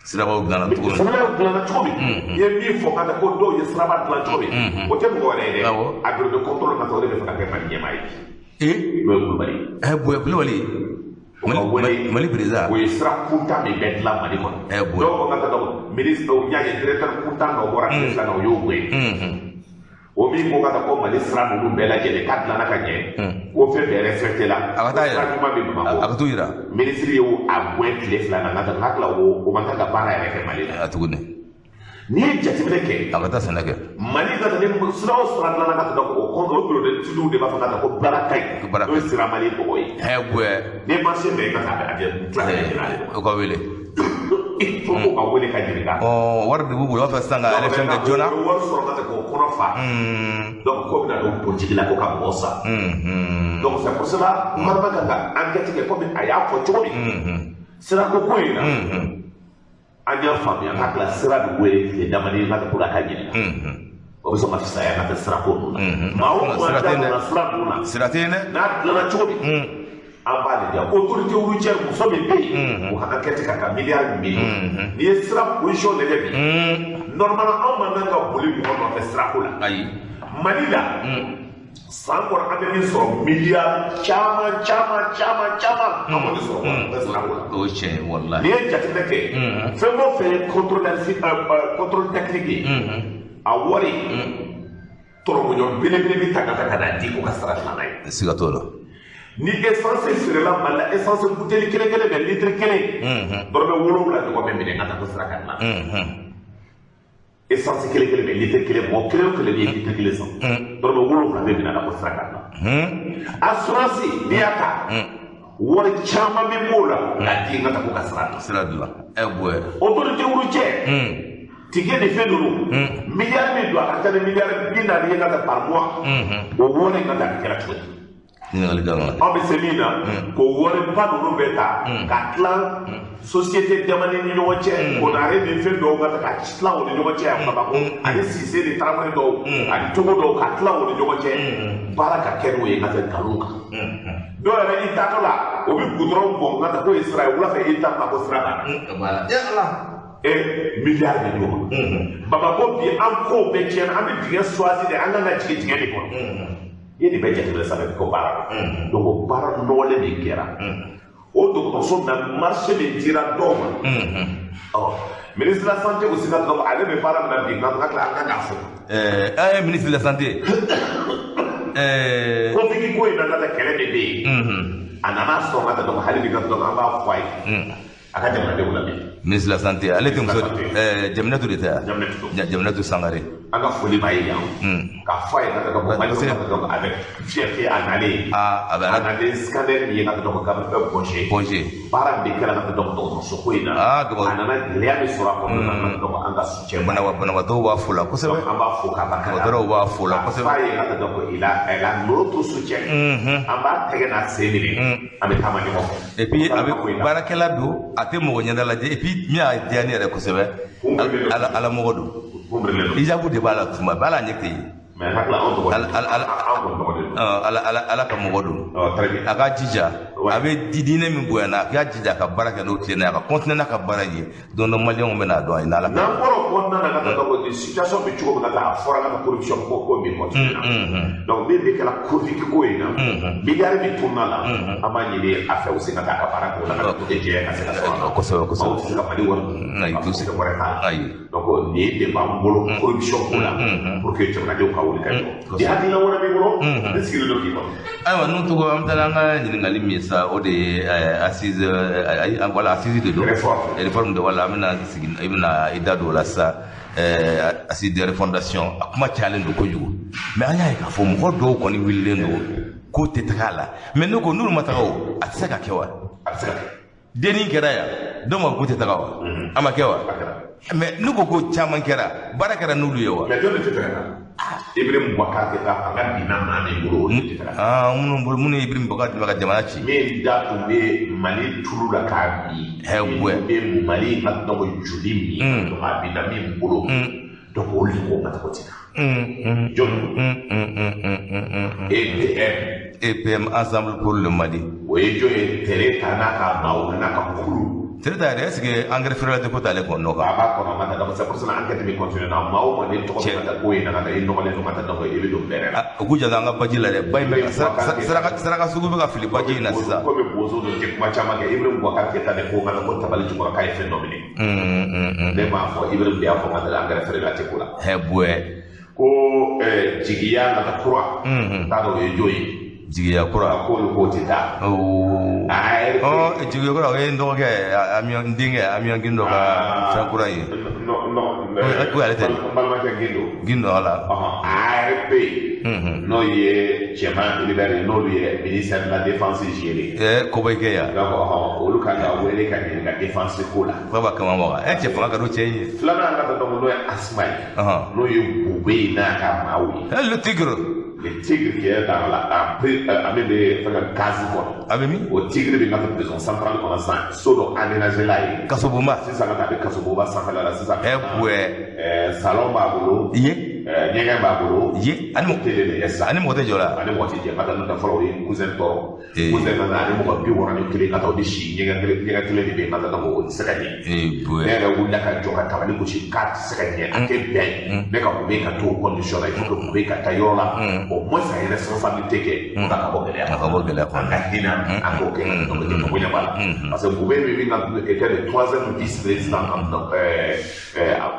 sirabaw dilanna cogo min sirabaw dilanna cogo min i ye min fɔ ka taa ko dɔw ye siraba dilan cogo min o tɛ mɔgɔ wɛrɛ ye dɛ a bureau de contrôle ka taa o de bɛ fɛ ka kɛ Mali ɲɛmaa ye bi n'o ye Kulubali ye Bonya Kulubali Mali président o ye sira kuntan min bɛ dilan Mali kɔnɔ dɔw ko ka taa donc ministre n y'a ye directeur kuntan dɔ bɔra tile 2 na o y'o gɛn o min ko ka taa ko Mali sira ninnu bɛɛ lajɛlen k'a dilanna ka ɲɛ ko fɛn bɛɛ respecté la a ka taa sira ɲuman bɛ Bamakɔ a ka t'o yira ministre ye a gɛn tile 2 na n ka tila o man kan ka baara yɛrɛ kɛ Mali la a tuguni n'i ye jateminɛ kɛ a ka taa sɛnɛ kɛ Mali ka taa ni sira o sira dilanna ka taa o kɔnɔ o bureau d'études de b'a fɔ ka taa ko baara ka ɲi n'o ye sira Mali mɔgɔ ye ni marché bɛɛ ka taa a bɛ tila ka yɛlɛ o ka wele Il faut k'u ka wele ka ɲininka. Wari de b'u bolo, u b'a fɛ sisan ka élection kɛ joona. U bɛ wari sɔrɔ ka se k'o kɔnɔ fa. Donc ko bɛna don politique la ko ka mɔgɔ sa. Donc c'est pour cela gouvernement kan ka enquête kɛ komi a y'a fɔ cogo min. Sirako ko in na. An y'a faamuya k'a tila sira bɛ wele tile damadɔ ka ko la ka ɲininka. O bɛ sɔn ka fisaya ka tɛ sirako ninnu na. Maa o maa da donna sira ninnu na. Sira tɛ yen dɛ. N'a dilanna cogo min. An b'a lajɛ autorité routière muso min bɛ yen o ka enquête k'a ka miliyari min n'i ye sira position lajɛ bi normalement anw man kan ka boli mɔgɔ nɔfɛ sirako la. Ayi. Mali la san kɔnɔ an bɛ min sɔrɔ miliyari caman caman caman caman an b'o de sɔrɔ sirako la. O ye tiɲɛ ye walahi. N'i ye jateminɛ kɛ fɛn o fɛn ye contrôle technique ye a wari tɔrɔmɔɲɔ belebele bɛ ta ka na di ko ka sira dilan n'a ye. Siga t'o la. Ni essence feerela Mali la essence buteli kelen kelen bɛ litre kelen dɔrɔmɛ 7 ɲɔgɔn bɛ minɛ ka taa ko sira ka dilan. Essence kelen kelen bɛ litre kelen mɔgɔ kelen o kelen n'i ye litre kelen san dɔrɔmɛ 7 bɛ minɛ a la ko sira ka dilan. Assurance n'i y'a ta wari caman bɛ b'o la k'a di ka taa ko ka sira dilan. Sira dilan bɔɛ. Autorité routière ticket ni fɛn ninnu miliyari min don a ka ca ni miliyari 40 ye ka taa par mois o wari in ka taa a kɛra cogo di? Anw bɛ se min na k'o wariba ninnu bɛɛ ta ka tilan société jamana ni ɲɔgɔn cɛ Konare ni fɛn dɔw ka ta ka tilan o ni ɲɔgɔn cɛ yan Bamakɔ ani Sise ni Tarawele dɔw ani Togo dɔw ka tilan o ni ɲɔgɔn cɛ baara ka kɛ n'o ye ka tɛ nkalon kan. Dɔw yɛrɛ i taatɔ la o bɛ goudron bɔn ka taa k'o ye sira ye wula fɛ i taatɔ la ko sira banna. Miliyari de d'o ma. Bamakɔ bi an kow bɛɛ tiɲɛna an bɛ dingɛ choisi de an kan ka jigin dingɛ de kɔnɔ. I ye nin bɛɛ jateminɛ sisan bɛ ko baara la donc o baara nɔgɔlen de kɛra o dɔgɔtɔrɔso na marché de dira dɔw ma ɔ ministre de la santé aussi ka dɔgɔ ale bɛ baara min na bi nka ka tila an kan k'a fɔ. Ministre de la santé. Covid ko in na ka kɛlɛ de bɛ yen a nana sɔn ka taa dɔn hali bi ka dɔn an b'a fɔ a ye a ka jamanadenw lamɛn. Ministre de la santé ale tɛ muso Jaminatu de tɛ yan Jaminatu Sangare. An ka foli b'a ye yan k'a fɔ a ye ka bɔ Mali kɔnɔ avec fierté a nalen a nalen scanner min ye ka dɔn ka bɛ Point G baara min kɛra ka dɔn dɔgɔtɔrɔso ko in na a nana gɛlɛya min sɔrɔ a kɔnɔ na ka dɔn an ka soutien banabaatɔw b'a fo la kosɛbɛ an b'a fo k'a barika da dɔgɔtɔrɔw b'a fo la kosɛbɛ k'a fɔ a ye ka dɔn ko il a notre soutien an b'a tɛgɛ n'a sen minɛ an bɛ taama ɲɔgɔn fɛ. Et puis a bɛ baarakɛla don a tɛ mɔgɔ ɲɛda lajɛ et puis min y'a diya ne yɛrɛ kosɛbɛ ala mɔgɔ don. Ijabu de b'a la tuma bɛɛ ala ɲɛ tɛ ye. Ala ka mɔgɔ don a ka jija a bɛ diinɛ min bonya na a ka jija a ka baara kɛ n'o tilenna a ka continuer n'a ka baara ye don dɔ maliyɛnw bɛ n'a dɔn a ye n'ala. N'an bɔra o kɔnɔna na ka taa donc situation bɛ cogo min na a fɔra ka corruption ko min continuer na donc min bɛ kɛra Covid ko in na miliyari min tununa la an b'a ɲini a fɛ u se ka taa a ka baara kɛ o la ka to jɛ ka se ka sɔrɔ a la. Kosɛbɛ kosɛbɛ. Aw tɛ se ka Mali wari dun. Ayi t'u se ka wɛrɛ t'a la. Ayi donc nin de b'an bolo corruption ko la pour que jamanadenw ka wuli ka jɔ. Ni hakilina wɛrɛ b'i bolo ne sigilen don k'i kɔnɔ. Ayiwa n'o tɔgɔ an bɛ taa an ka ɲininkali min ye sa o de ye assise voilà assise de don réforme de voilà an bɛna sigi i bɛna i da don o la sisan assise de refondation a kuma cayalen don kojugu mais an y'a ye k'a fɔ mɔgɔ dɔw kɔni wulilen don k'o tɛ taga a la mais ne ko n'olu ma taga o a tɛ se ka kɛ wa. A bɛ se ka kɛ. Denni kɛra yan dɔw ma k'u tɛ taga wa a ma kɛ wa mais n'u ko ko caman kɛra baara kɛra n'olu ye wa. Mais jɔn de tɛ fɛ ka taa. Ibrahim Boubacar Keïta fanga binna maa min bolo o de tɛ fɛ ka taa. Minnu ye Ibrahim Boubacar tun bɛ ka jamana ci. Min da tun bɛ Mali tulu la k'a min. Min bɛ Mali ka dɔgɔ joli min. Donc a binna min bolo. Donc olu de ko ka tɔgɔ ti taa. Jɔn EPM. EPM Ensemble pour le Mali. O ye jɔn ye Tere ta n'a ka maaw n'a ka kulu. Tere ta yɛrɛ est-ce que engrais feerela tɛ ko t'ale kɔnɔ kan. A b'a kɔnɔ ka taa donc c'est pour cela enquête bɛ continuer na maa o maa ni tɔgɔ bɛ ka taa ko in na ka taa i nɔgɔlen don ka taa donc i bɛ don bɛrɛ la. U k'u janto an ka baji la dɛ ba in bɛ ka saraka sugu bɛ ka fili baji in na sisan. Komi bozo don tɛ kuma caman kɛ Ibrahim Boubacar Keïta de ko ka ko tabali jukɔrɔ k'a ye fɛn dɔ minɛ. Ne m'a fɔ Ibrahim de y'a fɔ ka taa engrais feerela tɛ ko la. Hɛ ko jigiya nata kura. T'a dɔn o ye jɔn ye. Jigiya kura. K'olu k'o tɛ taa. Jigiya kura o ye n dɔgɔkɛ n denkɛ Amion Gindo ka fɛn kura ye. Non, ale tɛ. N balimakɛ Gindo. Gindo wala. ARP n'o ye Cɛman Hubert ye, n'olu ye ministère de la défense géré. Kɔbɔ kɛ yan. Donc olu kan ka wele ka ɲininka défense ko la. Faba kama maga. Cɛ fanga ka d'o cɛ ye. Filanan an ka taa donc n'o ye Asma ye. N'o ye Bube ye n'a ka maaw ye. Le tigre. Le tigre qui est dans la a min bɛ fɛn ka gaz kɔnɔ. A bɛ min? O tigre bɛ ka taa prison centrale kɔnɔ sisan, so dɔ aménagé la yen. Kasobonba. Sisan ka taa a bɛ kasobonba sanfɛla la sisan. Buwɛ. Salon b'a bolo. Ye. Ɲɛgɛn b'a bolo. Ye. Ani télé de ye sisan. Ani mɔgɔ tɛ jɔ la. Ani mɔgɔ tɛ jɛ. Ka taa n'o tɛ fɔlɔ o ye cousin tɔɔrɔ. Cousin nana ani mɔgɔ 61 ka taa o de si ɲɛgɛn kelen de bɛ yen ka taa donc o tɛ se ka ɲɛ. Buwɛ. Ne yɛrɛ wulila ka jɔ ka tabali gosi k'a tɛ se ka ɲɛ, a tɛ bɛn. Ne ka Bube ka to o condition na, il faut que Bube ka taa yɔrɔ la. Au moins a ye responsabilité kɛ. Ka bɔ gɛlɛya. A ka bɔ gɛlɛya kɔnɔ. An ka hinɛ an k'o kɛ donc jama bonya b'a la. Parce que Bube min ka était le troisième vice-président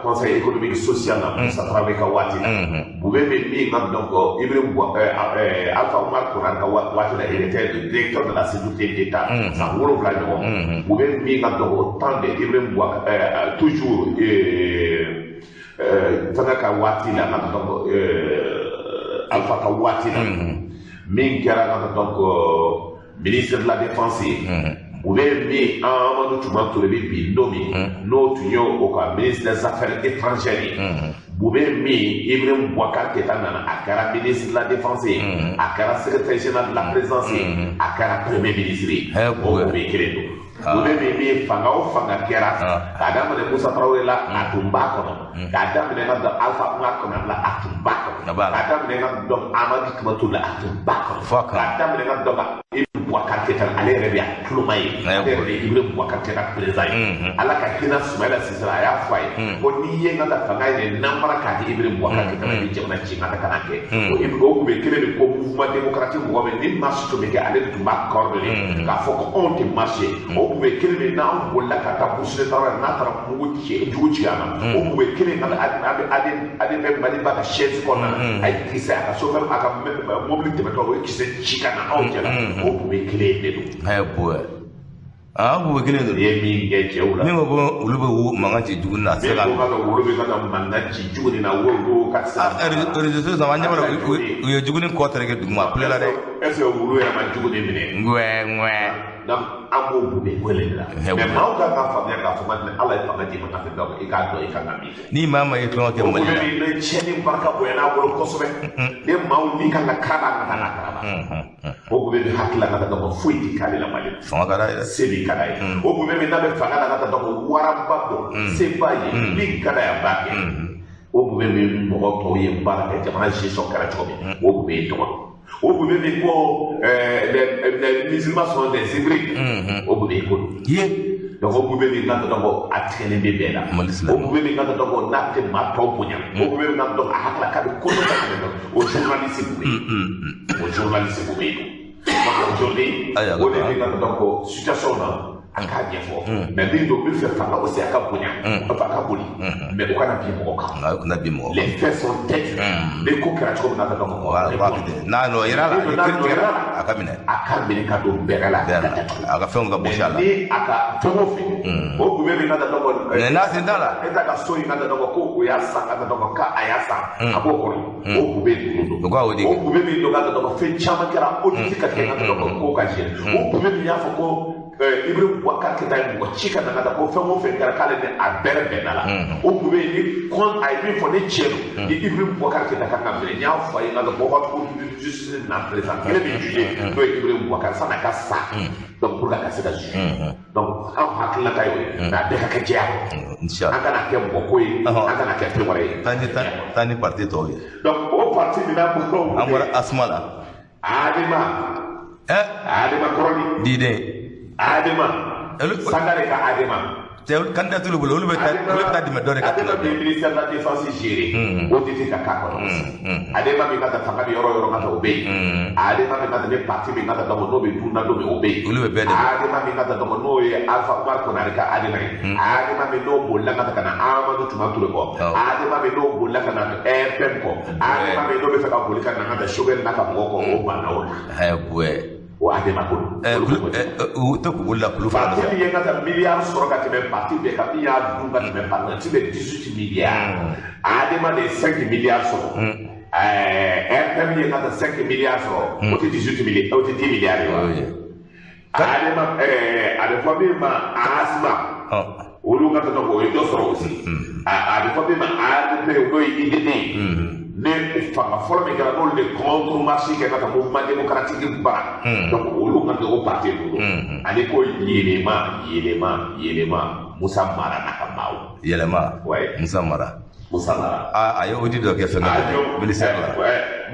conseil économique social na Moussa Traoré ka waati la. Bube min ka donc Ibrahim Alpha Oumar Konaré ka waati la, il était le directeur de la sécurité d'État san 7 ɲɔgɔn. Bube min ka donc au temps de Ibrahim Boubacar toujours fɛngɛ ka waati la ka donc Alpha ka waati la min kɛra ka donc ministre de la défense ye. Bube min Amadou Toumani Touré bɛ bi don min n'o tun ye o ka ministre des affaires étrangères ye. Bube min Ibrahim Boubacar Keïta nana, a kɛra ministre de la défense ye, a kɛra secrétaire général de la présidence ye, a kɛra premier ministre ye. O Bube kelen don. Bube min fanga o fanga kɛra k'a daminɛ Moussa Traoré la, a tun b'a kɔnɔ. K'a daminɛ ka dɔn Alpha Oumar Konaré la, a tun b'a kɔnɔ. K'a daminɛ ka dɔn Amadou Toumani Touré la, a tun b'a kɔnɔ. K'a daminɛ ka dɔn Ibrahim Boubacar Keïta, ale yɛrɛ bɛ a tuloma ye. Ale yɛrɛ de ye Ibrahim Boubacar Keïta président ye. Ala ka hinɛ Soumaïla Cissé la, a y'a fɔ a ye ko n'i ye n ka taa fanga ye namara k'a di Ibrahim Boubacar Keïta la, i bɛ jamana ci n ka taa ka na kɛ. O Bube kelen de ko mouvement démocratique mɔgɔ min ni marche tun bɛ kɛ, ale de tun b'a coordonner k'a fɔ ko anw tɛ marche. O Bube kelen de n'anw bolila ka taa Burkina Faso n'a taara mugu ci jugu ci a ma. O Bube kelen ka ADP Maliba ka chaise kɔnɔna na, a ye kisɛ a ka chauffeur a ka mobili tɛmɛtɔ o ye kisɛ ci ka na anw cɛ la. O Bube kelen de don. Buwɛ. Bube kelen don. I ye min kɛ cɛw la. Min ko ko olu bɛ mankan ci jugu na. Min ko ka olu bɛ ka mankan ci jugu na, wo ka se. Réseaux sociaux an ɲɛ b'a la u ye jugu ni kɔ tereke duguma a kulela dɛ. Est ce que wulu yɛrɛ ma jugu de minɛ? Ŋwɛ. Donc an b'o Bube wele de la. Mais maaw kan ka faamuya k'a fɔ ko Ala ye fanga d'i ma ka fɛn dɔ i k'a dɔn i kan ka min kɛ. Ni maa ma ye tulonkɛ kɛ Mali la. O Bube min tiɲɛni barika bonya n'a bolo kosɛbɛ. Ni maaw ni kan ka karaba ka taa ka karaba. O Bube min hakili la ka taa dɔn foyi tɛ k'ale la Mali la. Fanga ka d'a ye dɛ. Se b'i ka d'a ye. O Bube min n'a bɛ fanga la ka taa dɔn waraba dɔn se b'a ye min ka d'a ye a b'a kɛ. O Bube min mɔgɔ tɔw ye baara kɛ jamana gestion kɛra cogo min, o Bube ye tɔgɔ. O Bube min ko les musulmans sont des hybrides. O Bube ye ko don. Donc o Bube min ka dɔn a tigɛlen bɛ bɛɛ la. O Bube min ka dɔn n'a tɛ maa tɔw bonya. O Bube min ka dɔn a hakili la k'a bɛ ko dɔ ta ka o journaliste Bube. O journaliste Bube don. Donc aujourd'hui o de bɛ ka dɔn situation na a k'a ɲɛfɔ. Mais min don n bɛ fɛ fanga aussi a ka bonya. A ka boli. Mais o kana bin mɔgɔ kan. O kana bin mɔgɔ kan. Les faits sont têtus. Ni ko kɛra cogo min na ka dɔn Voilà, n'a nɔ yera la, ni kiiri tigɛra, a ka minɛ. A ka minɛ ka don bɛrɛ la. A ka fɛnw ka bɔsi a la. Ni a ka fɛn o fɛn. O Bube min ka dɔn ko. Mais n'a sen t'a la. E ta ka so in ka dɔn ko o y'a san ka dɔn k'a y'a san. A b'o kɔnɔ. O Bube ninnu don. O ka o de kɛ. O Bube min don ka dɔn ko fɛn caman kɛra audit ka kɛ ka dɔn ko ko ka jɛ. O Bube min y'a fɔ ko Ibrahim Boubacar Keïta ye mɔgɔ ci ka na ka taa ko fɛn o fɛn kɛra k'ale ni a bɛrɛ bɛnna la. O Bube ni kɔn a ye min fɔ ne tiɲɛ don. Ni Ibrahim Boubacar Keïta kan ka minɛ n y'a fɔ a ye n ka ko haute cour de justice na président kelen bɛ juger n'o ye Ibrahim Boubacar san'a ka sa. Donc pour que a ka se ka juger. Donc anw hakilinata ye o ye. Mais a bɛɛ ka kɛ jɛya kɔnɔ. An kana kɛ mɔgɔ ko ye. An kana kɛ fɛn wɛrɛ ye. Taa ni parti tɔw ye. Donc o parti min n'a bɔra. An bɔra Asma la. Adema. Adema kɔrɔni. Diden. Adema. Sangare ka Adema. Candidat t'olu bolo, olu bɛ taa dɛmɛ dɔ de ka Adema bɛ ministère de la défense géré. O tɛ ka k'a kɔnɔ. Adema min ka taa fanga bɛ yɔrɔ o yɔrɔ ka taa o bɛ yen. Adema min ka taa ni parti min ka taa dɔn n'o bɛ dun na don min o bɛ yen. Olu bɛ bɛɛ dɛmɛ. Adema min ka taa dɔn n'o ye Alpha Oumar Konaré ka Adema ye. Adema min n'o bolila ka taa ka na Amadou Toumani Touré kɔ. Adema min n'o bolila ka na RPM kɔ. Adema min n'o bɛ fɛ ka boli ka na ka taa Choguel n'a ka mɔgɔw kɔ o banna o la. Buwɛ. O Adema ko don. U tɛ k'u bolo la kulu fana nɔfɛ. Parti min ye ka taa miliyari sɔrɔ ka tɛmɛ parti bɛɛ kan, min y'a dun ka tɛmɛ parti bɛ 18 miliyari. Adema de ye 5 miliyari sɔrɔ. RPM ye ka taa 5 miliyari sɔrɔ. O tɛ 18 miliyari, o tɛ 10 miliyari ye wa? Adema a bɛ fɔ min ma ASMA. Olu ka taa o ye dɔ sɔrɔ aussi. A bɛ fɔ min ma ADP, n'o ye IDD ye. Ne fanga fɔlɔ min kɛra n'olu de contre marche kɛ ka taa mouvement démocratique bara. Donc olu ka kɛ o parti bolo. Ani ko yɛlɛma yɛlɛma yɛlɛma Musa Mara n'a ka maaw. Yɛlɛma. Musa Mara. Musa Mara. A ye audit dɔ kɛ fɛn dɔ la ministère la.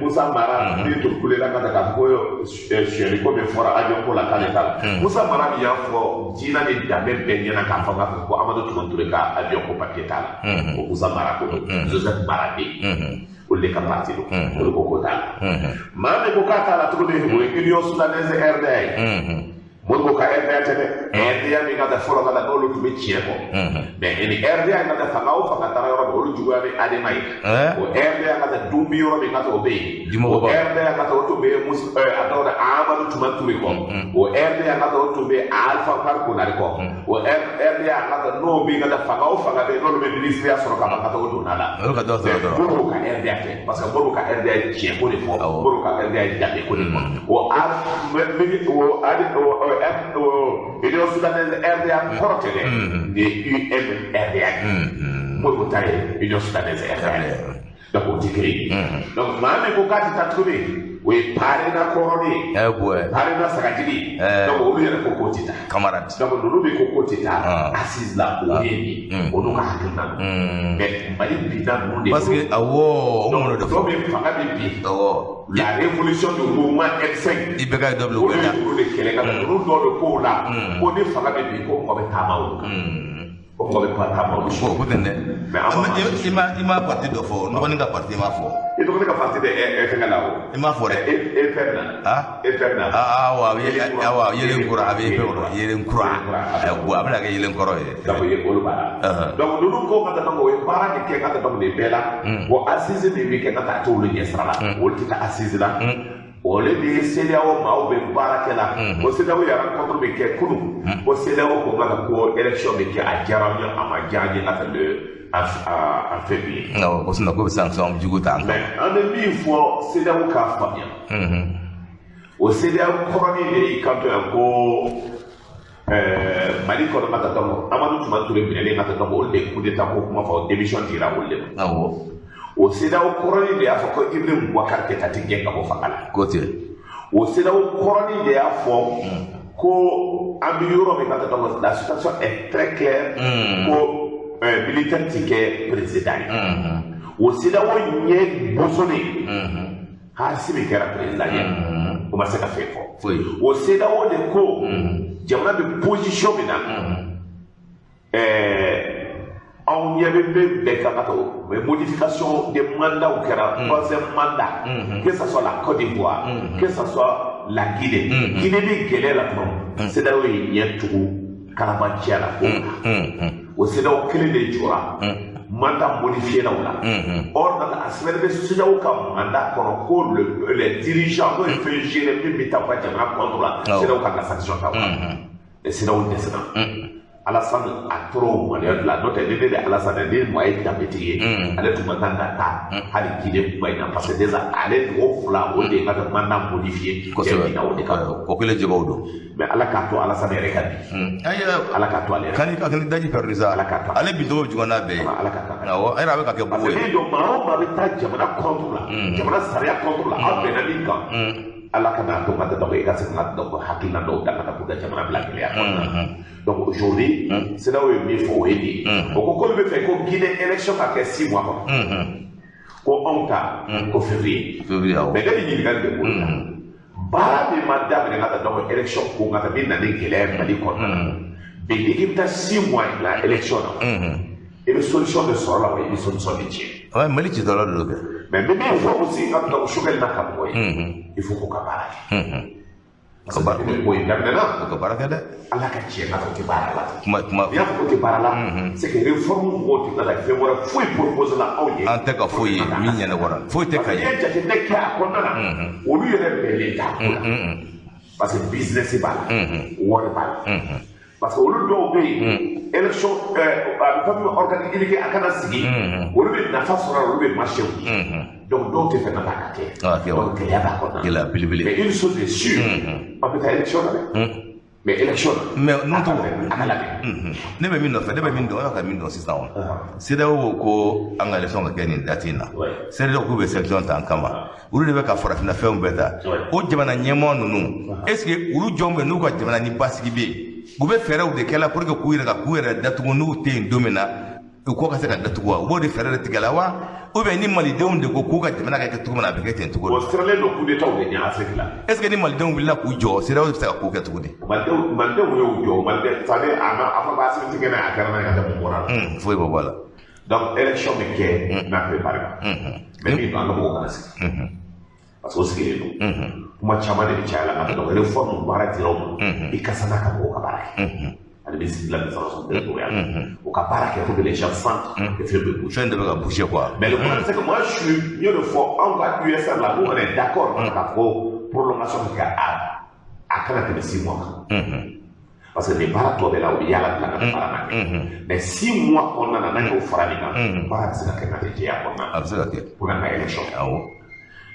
Musa Mara min tun kulela ka taa k'a fɔ ko sonyali ko min fɔra avion ko la k'ale t'a la. Musa Mara min y'a fɔ diinɛ ni danbe bɛɛ ɲɛna k'a fɔ k'a fɔ ko Amadu Tumani Ture ka avion ko papier t'a la. O Musa Mara ko don. Joseph Mara bɛ yen. Olu de ka parti don. Olu ko ko t'a la. Maa min ko k'a t'a la tuguni o ye Union soudanaise RDA ye. Modibo ka RDA tɛ dɛ. RDA min ka taa fɔlɔ ka taa n'olu tun bɛ tiɲɛ kɔ. Mais ni RDA ka taa fanga o fanga taara yɔrɔ min, olu juguya ni Adema ye. O RDA ka taa dun bi yɔrɔ min ka taa o bɛ yen. O RDA ka taa o tun bɛ a tɔgɔ de Amadu Tumani Ture kɔ. O RDA ka taa o tun bɛ Alpha Umaru Konare kɔ. O RDA ka taa n'o bɛ ka taa fanga o fanga bɛ yen n'olu bɛ ministeriya sɔrɔ ka ban ka taa o donna la. Olu ka dɔ sɔrɔ dɔrɔn. Modibo ka RDA tɛ parce que Modibo ka RDA ye tiɲɛ ko de fɔ. Modibo ka RDA ye danbe ko de fɔ. O Union soudanaise RDA kɔrɔ tɛ dɛ, nin ye UM RDA ye. Modibo ta ye Union soudanaise RDA ye. Donc o tɛ kelen ye. Donc maa min ko k'a tɛ taa tuguni, o ye Parena kɔrɔnin ye. Parena sagajigi. Donc olu yɛrɛ ko k'o tɛ taa. Camarade. Donc ninnu min ko k'o tɛ taa assise la, o ye nin ye. O n'u ka hakilina don. Mais Mali binna ninnu de bolo. Parce que awɔ, o mɔnɔ de fɔ. Dɔw bɛ fanga bɛ bin. Awɔ. La révolution du mouvement M5. I bɛ ka dɔ bila u bɛɛ la. Olu de kɛlɛ ka taa ninnu dɔw de kow la. Ko ni fanga bɛ bin ko mɔgɔ bɛ taama olu kan. Ko mɔgɔ bɛ taama olu kan. O ko ten dɛ. I ma parti dɔ fɔ, n dɔgɔnin ka parti i m'a fɔ. I dɔgɔnin ka parti bɛ fɛngɛ la o. I m'a fɔ dɛ. E fɛn na. E fɛn na. Awɔ, awɔ, yelen kura, a bɛ fɛn kɔrɔ, yelen kura. A bɛna kɛ yelen kɔrɔ ye. Donc olu b'a la. Donc ninnu ko ka taa donc o ye baara de kɛ ka taa donc nin bɛɛ la. Bon assise min bɛ kɛ ka taa a t'olu ɲɛ sira la. Olu tɛ taa assise la. Olu ni CEDEAO maaw bɛ baara kɛ la. O CEDEAO ye rencontre bɛ kɛ kunun. O CEDEAO ko ka ko élection bɛ kɛ, a diyara an ye, a ma diya an ye ka taa en février. Awɔ, ko sinon ko bɛ sanction jugu ta an kan. Mais an bɛ min fɔ CEDEAO k'a faamuya. O CEDEAO kɔrɔnin de y'i kanto yan ko Mali kɔnɔ ka taa donc Amadu Tumani Ture minɛlen ka taa donc olu de ye coup d'état ko kuma fɔ, démission dira olu de ma. Awɔ. O CEDEAO kɔrɔnin de y'a fɔ ko Ibrahim Boubacar Keïta tɛ gɛn ka bɔ fanga la. Ko ten. O CEDEAO kɔrɔnin de y'a fɔ ko an bɛ yɔrɔ min ka taa donc la situation est très claire. Ko militaire ti kɛ président ye. O CEDEAO ɲɛ bosonnen. Assimi kɛra président ye. O ma se ka fɛn fɔ. O CEDEAO de ko jamana bɛ position min na. Anw ɲɛ bɛ min bɛɛ kan ka taa o modification de mandat kɛra troisième mandat. Que ça soit la Côte d'Ivoire, que ça soit la Guinée. Guinée bɛ gɛlɛya la tuma min. CEDEAO ye ɲɛ tugu kalabanciya la ko la. O CEDEAO kelen de jɔra. Mandat modifié la o la. Or a sɛbɛn bɛ CEDEAO ka mandat kɔnɔ ko les dirigeants n'o ye fɛn géré min bɛ taa u ka jamana contre la. CEDEAO kan ka sanction ta o la. CEDEAO dɛsɛra. Alassane a tora o maloya de la, n'o tɛ ni ne de Alassane ne maa ye danbetigi ye, ale tun man kan ka taa hali Guinée kuma in na parce que déjà ale mɔgɔ fila o de ye ka mandat modifié. Kosɛbɛ, o de ka o kelen jɛgɛw don. Mais Ala k'a to Alassane yɛrɛ ka bi. Ala k'a to ale yɛrɛ. Kani ka daji perdu sa. Ala k'a to. Ale bi cogo bɛ juguya n'a bɛɛ ye. Ala k'a to. Awɔ, e yɛrɛ a bɛ ka kɛ bugu ye. Parce que ne maa o maa bɛ taa jamana contre la, jamana sariya contre la, aw bɛnna min kan. Ala ka n'a to ka taa i ka se ka dɔn hakilina dɔw ta ka taa k'u ka jamana bila gɛlɛya kɔnɔna na. Donc aujourd'hui, CEDEAO ye min fɔ o ye nin ye. O ko k'olu bɛ fɛ ko Guinée élection ka kɛ 6 mois kɔnɔ. Ko anw ta ko février. Février awɔ. Mais ne bɛ ɲininkali de bolo la. Baara min ma daminɛ ka taa donc élection ko ka taa min na ni gɛlɛya ye Mali kɔnɔna na. Bi n'i k'i bɛ taa 6 mois la élection na. I bɛ solution de sɔrɔ la wa i bɛ solution de tiɲɛ. Ouais, Mali citɔla de don kɛ. Mais n bɛ min fɔ aussi ka donc Choguel n'a ka mɔgɔ ye. Il faut k'u ka baara kɛ. Parce que ko in daminɛna. U ka baara kɛ dɛ. Ala ka tiɲɛ ka fɔ o tɛ baara la. Kuma kuma. N'i y'a fɔ k'o tɛ baara la. C'est que réforme mɔgɔw tɛ ka fɛn wɛrɛ foyi propose la anw ye. An tɛ ka foyi ye min ɲɛnabɔra foyi tɛ ka ye. Parce que n'i ye jateminɛ kɛ a kɔnɔna na. Olu yɛrɛ bɛnnen t'a ko la. Parce que business b'a la, wari b'a la. Parce que olu dɔw bɛ yen, élection a bɛ fɛn min organiser a kana sigi, olu bɛ nafa sɔrɔ a la, olu bɛ marché wuli. Donc dɔw tɛ fɛ ka taa ka kɛ. Donc gɛlɛya b'a kɔnɔna. Gɛlɛya belebele. Mais une chose est sûre, an bɛ taa élection na dɛ. Mais élection na. Mais n'o tɔgɔ. A ka labɛn. Ne bɛ min nɔfɛ, ne bɛ min dɔn, e ka min dɔn sisan o. CEDEAO ko an ka élection ka kɛ nin date in na. CEDEAO k'u bɛ sanction ta an kama. Olu de bɛ ka farafinna fɛnw bɛɛ ta. O jamana ɲɛmɔgɔ ninnu, est ce que olu jɔn bɛ n'u ka jamana ni basigi bɛ yen? U bɛ fɛɛrɛw de kɛ la pour que k'u yɛrɛ ka k'u yɛrɛ datugu n'u tɛ yen don min na, u kɔ ka se ka datugu wa? U b'o de fɛɛrɛ de tigɛ la wa? Ou bien ni malidenw de ko k'u ka jamana ka kɛ cogo min na, a bɛ kɛ ten cogo di? Bon, siralen don coup d'état de ɲɛ Afrique la. Est ce que ni malidenw wulila k'u jɔ, CEDEAO bɛ se ka ko kɛ cogo di? Malidenw y'u jɔ, maliden c'est à dire a ma baasi tigɛ n'a a kɛra n'a ye ka tɛmɛ mun bɔra la. Foyi bɛ bɔ a la. Donc élection bɛ kɛ n'a préparé la. Mais min don an ka mɔgɔw kana sigi. Parce que o sigilen don. Kuma caman de bɛ caya la nka donc réforme baara dira o ma. I ka sanga ka mɔgɔw ka baara kɛ. Ale bɛ sigi la administration territoriale. O ka baara kɛ pour que les gens sentent que fɛn bɛ bouger. Fɛn de bɛ ka bouger quoi. Mais le problème c'est que moi je suis n y'o de fɔ anw ka USR la, nous on est d'accord k'a fɔ prolongation bɛ kɛ a kana tɛmɛ 6 mois kan. Parce que nin baara tɔ bɛɛ la u bɛ yaala bila ka baara ma kɛ. Mais 6 mois kɔnɔna na n'an y'o fara nin kan, baara bɛ se ka kɛ n'a tɛ jɛya kɔnɔna na. A bɛ se ka kɛ. Pour que an ka élection kɛ. Awɔ.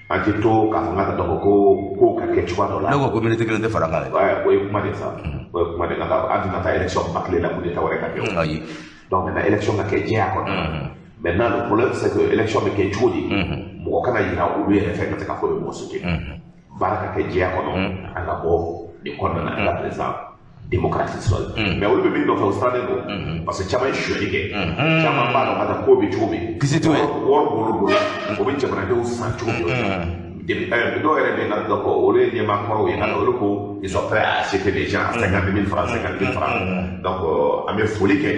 An tɛ to k'a fɔ k'a dɔn ko ka kɛ cogoya dɔ la. Ne ko communauté kelen tɛ fara an kan dɛ. O ye kuma de sa. O ye kuma de ka taa an tɛna taa élection bâclée la coup d'état wɛrɛ ka kɛ o. Ayi. Donc maintenant élection ka kɛ jɛya kɔnɔ. Maintenant le problème c'est que élection bɛ kɛ cogo di? Mɔgɔ kana yira olu yɛrɛ fɛ ka se ka fɔ u bɛ mɔgɔ soutenir. Baara ka kɛ jɛya kɔnɔ, an ka bɔ nin kɔnɔna na, an ka président démocratique sɔrɔ. Mais olu bɛ min nɔfɛ o sirannen don. Parce que caman ye sonyali kɛ. Caman b'a dɔn ka taa ko bɛ cogo min. Kisi t'o ye. Wari b'olu bolo. O bɛ jamanadenw san cogo min. Dɔw yɛrɛ bɛ yen nɔ olu ye ɲɛmaa kɔrɔw ye olu ko ils sont prêts à acheter des gens à 50 000 francs, 50 000 francs. Donc an bɛ foli kɛ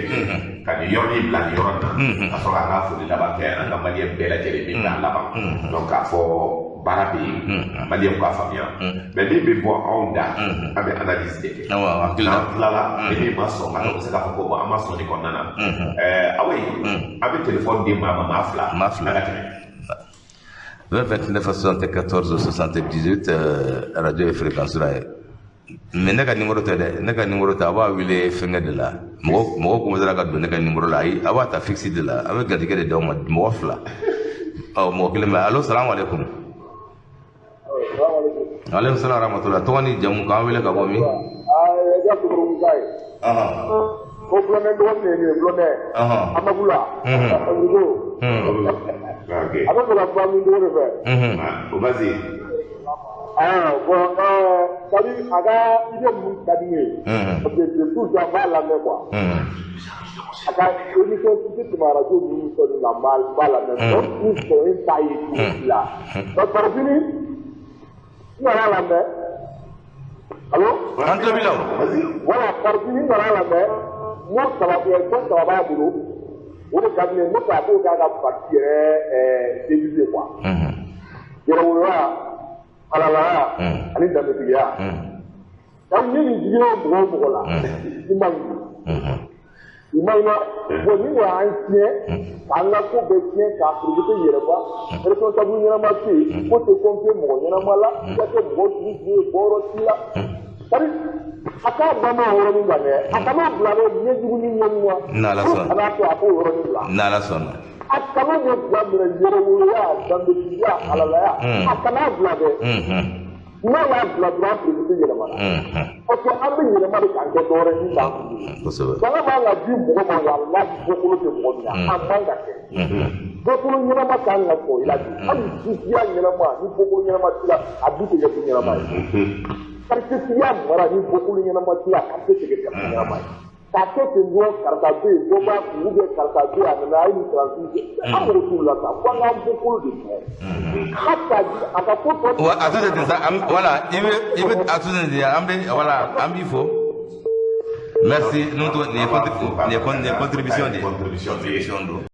ka nin yɔrɔnin bila nin yɔrɔ in na ka sɔrɔ k'an ka foli laban kɛ an ka maliyɛn bɛɛ lajɛlen min b'a laban. Donc k'a fɔ baara bɛ yen, maliyɛnw k'a faamuya. Mais min bɛ bɔ anw da, an bɛ analyse de kɛ. N'an tilala, ni min ma sɔn, an bɛ se k'a fɔ ko an ma sɔn nin kɔnɔna na. Awo ye, an bɛ téléphone di maa ma maa fila. Maa fila. An ka tɛmɛ. 20 29 74 78 radio ye fréquence la ye. Mais ne ka numéro tɛ dɛ, ne ka numéro tɛ, a b'a wele fɛnkɛ de la. Mɔgɔ commencera ka don ne ka numéro la, ayi, a b'a ta fixe de la, a bɛ garijɛgɛ de d'aw ma mɔgɔ fila. Ɔ mɔgɔ kelen bɛ, allo salamu aleykum. Aleykum salaam wa rahmatulah. Tɔgɔ ni jamu k'an wele ka bɔ min? Ko bulonɛ dɔgɔnin de ye nin ye, bulonɛ. Amagula. A bɛ fɛ ka kuma min cogo de fɛ. Vas-y. Bon, c'est-à-dire a ka idée ninnu ka di ne ye. Parce que tout le temps n b'a lamɛn quoi. A ka émission tɛ tɛmɛ radio ninnu fɛn ninnu kan, n b'a lamɛn. Donc n sɔn n t'a ye cogo si la. Donc Farafini, n nana lamɛn. Allo? An tulo b'i la o. Voilà, Farafini n nana lamɛn. Mo saba fɛn saba b'a bolo. O de ka di ne ye, ne fɛ a k'o k'a ka parti yɛrɛ devise quoi. Yɛrɛwoloya, halalaya ani danbetigiya. Donc ni nin jiginna mɔgɔ o mɔgɔ la, i man ɲi. I man ɲi dɛ. Bon ni o y'an tiɲɛ, k'an ka ko bɛɛ tiɲɛ, k'a porokoto yɛrɛ bɔ, responsable ɲɛnama tɛ yen, ko tɛ confier mɔgɔ ɲɛnama la, i ka kɛ mɔgɔ sugu sugu ye, bɔyɔrɔ t'i la. C'est-à-dire a k'a ban n'o yɔrɔnin kan dɛ, a kana bila dɛ ɲɛjugu ni ɲɛɲuman. N'Ala sɔnna. A b'a to a k'o yɔrɔnin bila. N'Ala sɔnna. A kana ɲɛ bila minɛ yɛrɛwoloya, danbetigiya, halalaya. A kana bila dɛ. N'a y'a bila dɔrɔn a porokoto yɛlɛmana. Parce que an bɛ yɛlɛma de k'an kɛ dɔwɛrɛ min t'an kun ye. Kosɛbɛ. Fanga man ka di mɔgɔ ma walahi bɔkolo tɛ mɔgɔ min na. A man ka kɛ. Bɔkolo ɲɛnama kan ka sɔrɔ i la bi. Hali siya ɲɛnama ni bɔkolo ɲɛnama t'i la, a du tɛ kɛ du ɲɛnama ye. Karitigiya mara ni bɔkolo ɲɛnama t'i la, a tɛ kɛ kariti ɲɛnama ye. K'a kɛ ten dɔrɔn karisa bɛ yen, dɔ b'a kun ou bien karisa bɛ yen, a nana a ye nin kalansen kɛ. An mago t'u la sa, fo an k'an bɔkolo de kɛ. A ka ko tɔ. Wa a to ten sa, voilà, i bɛ a to ten an bɛ voilà, an b'i fo. Merci, nin ye contribution de ye. Contribution don.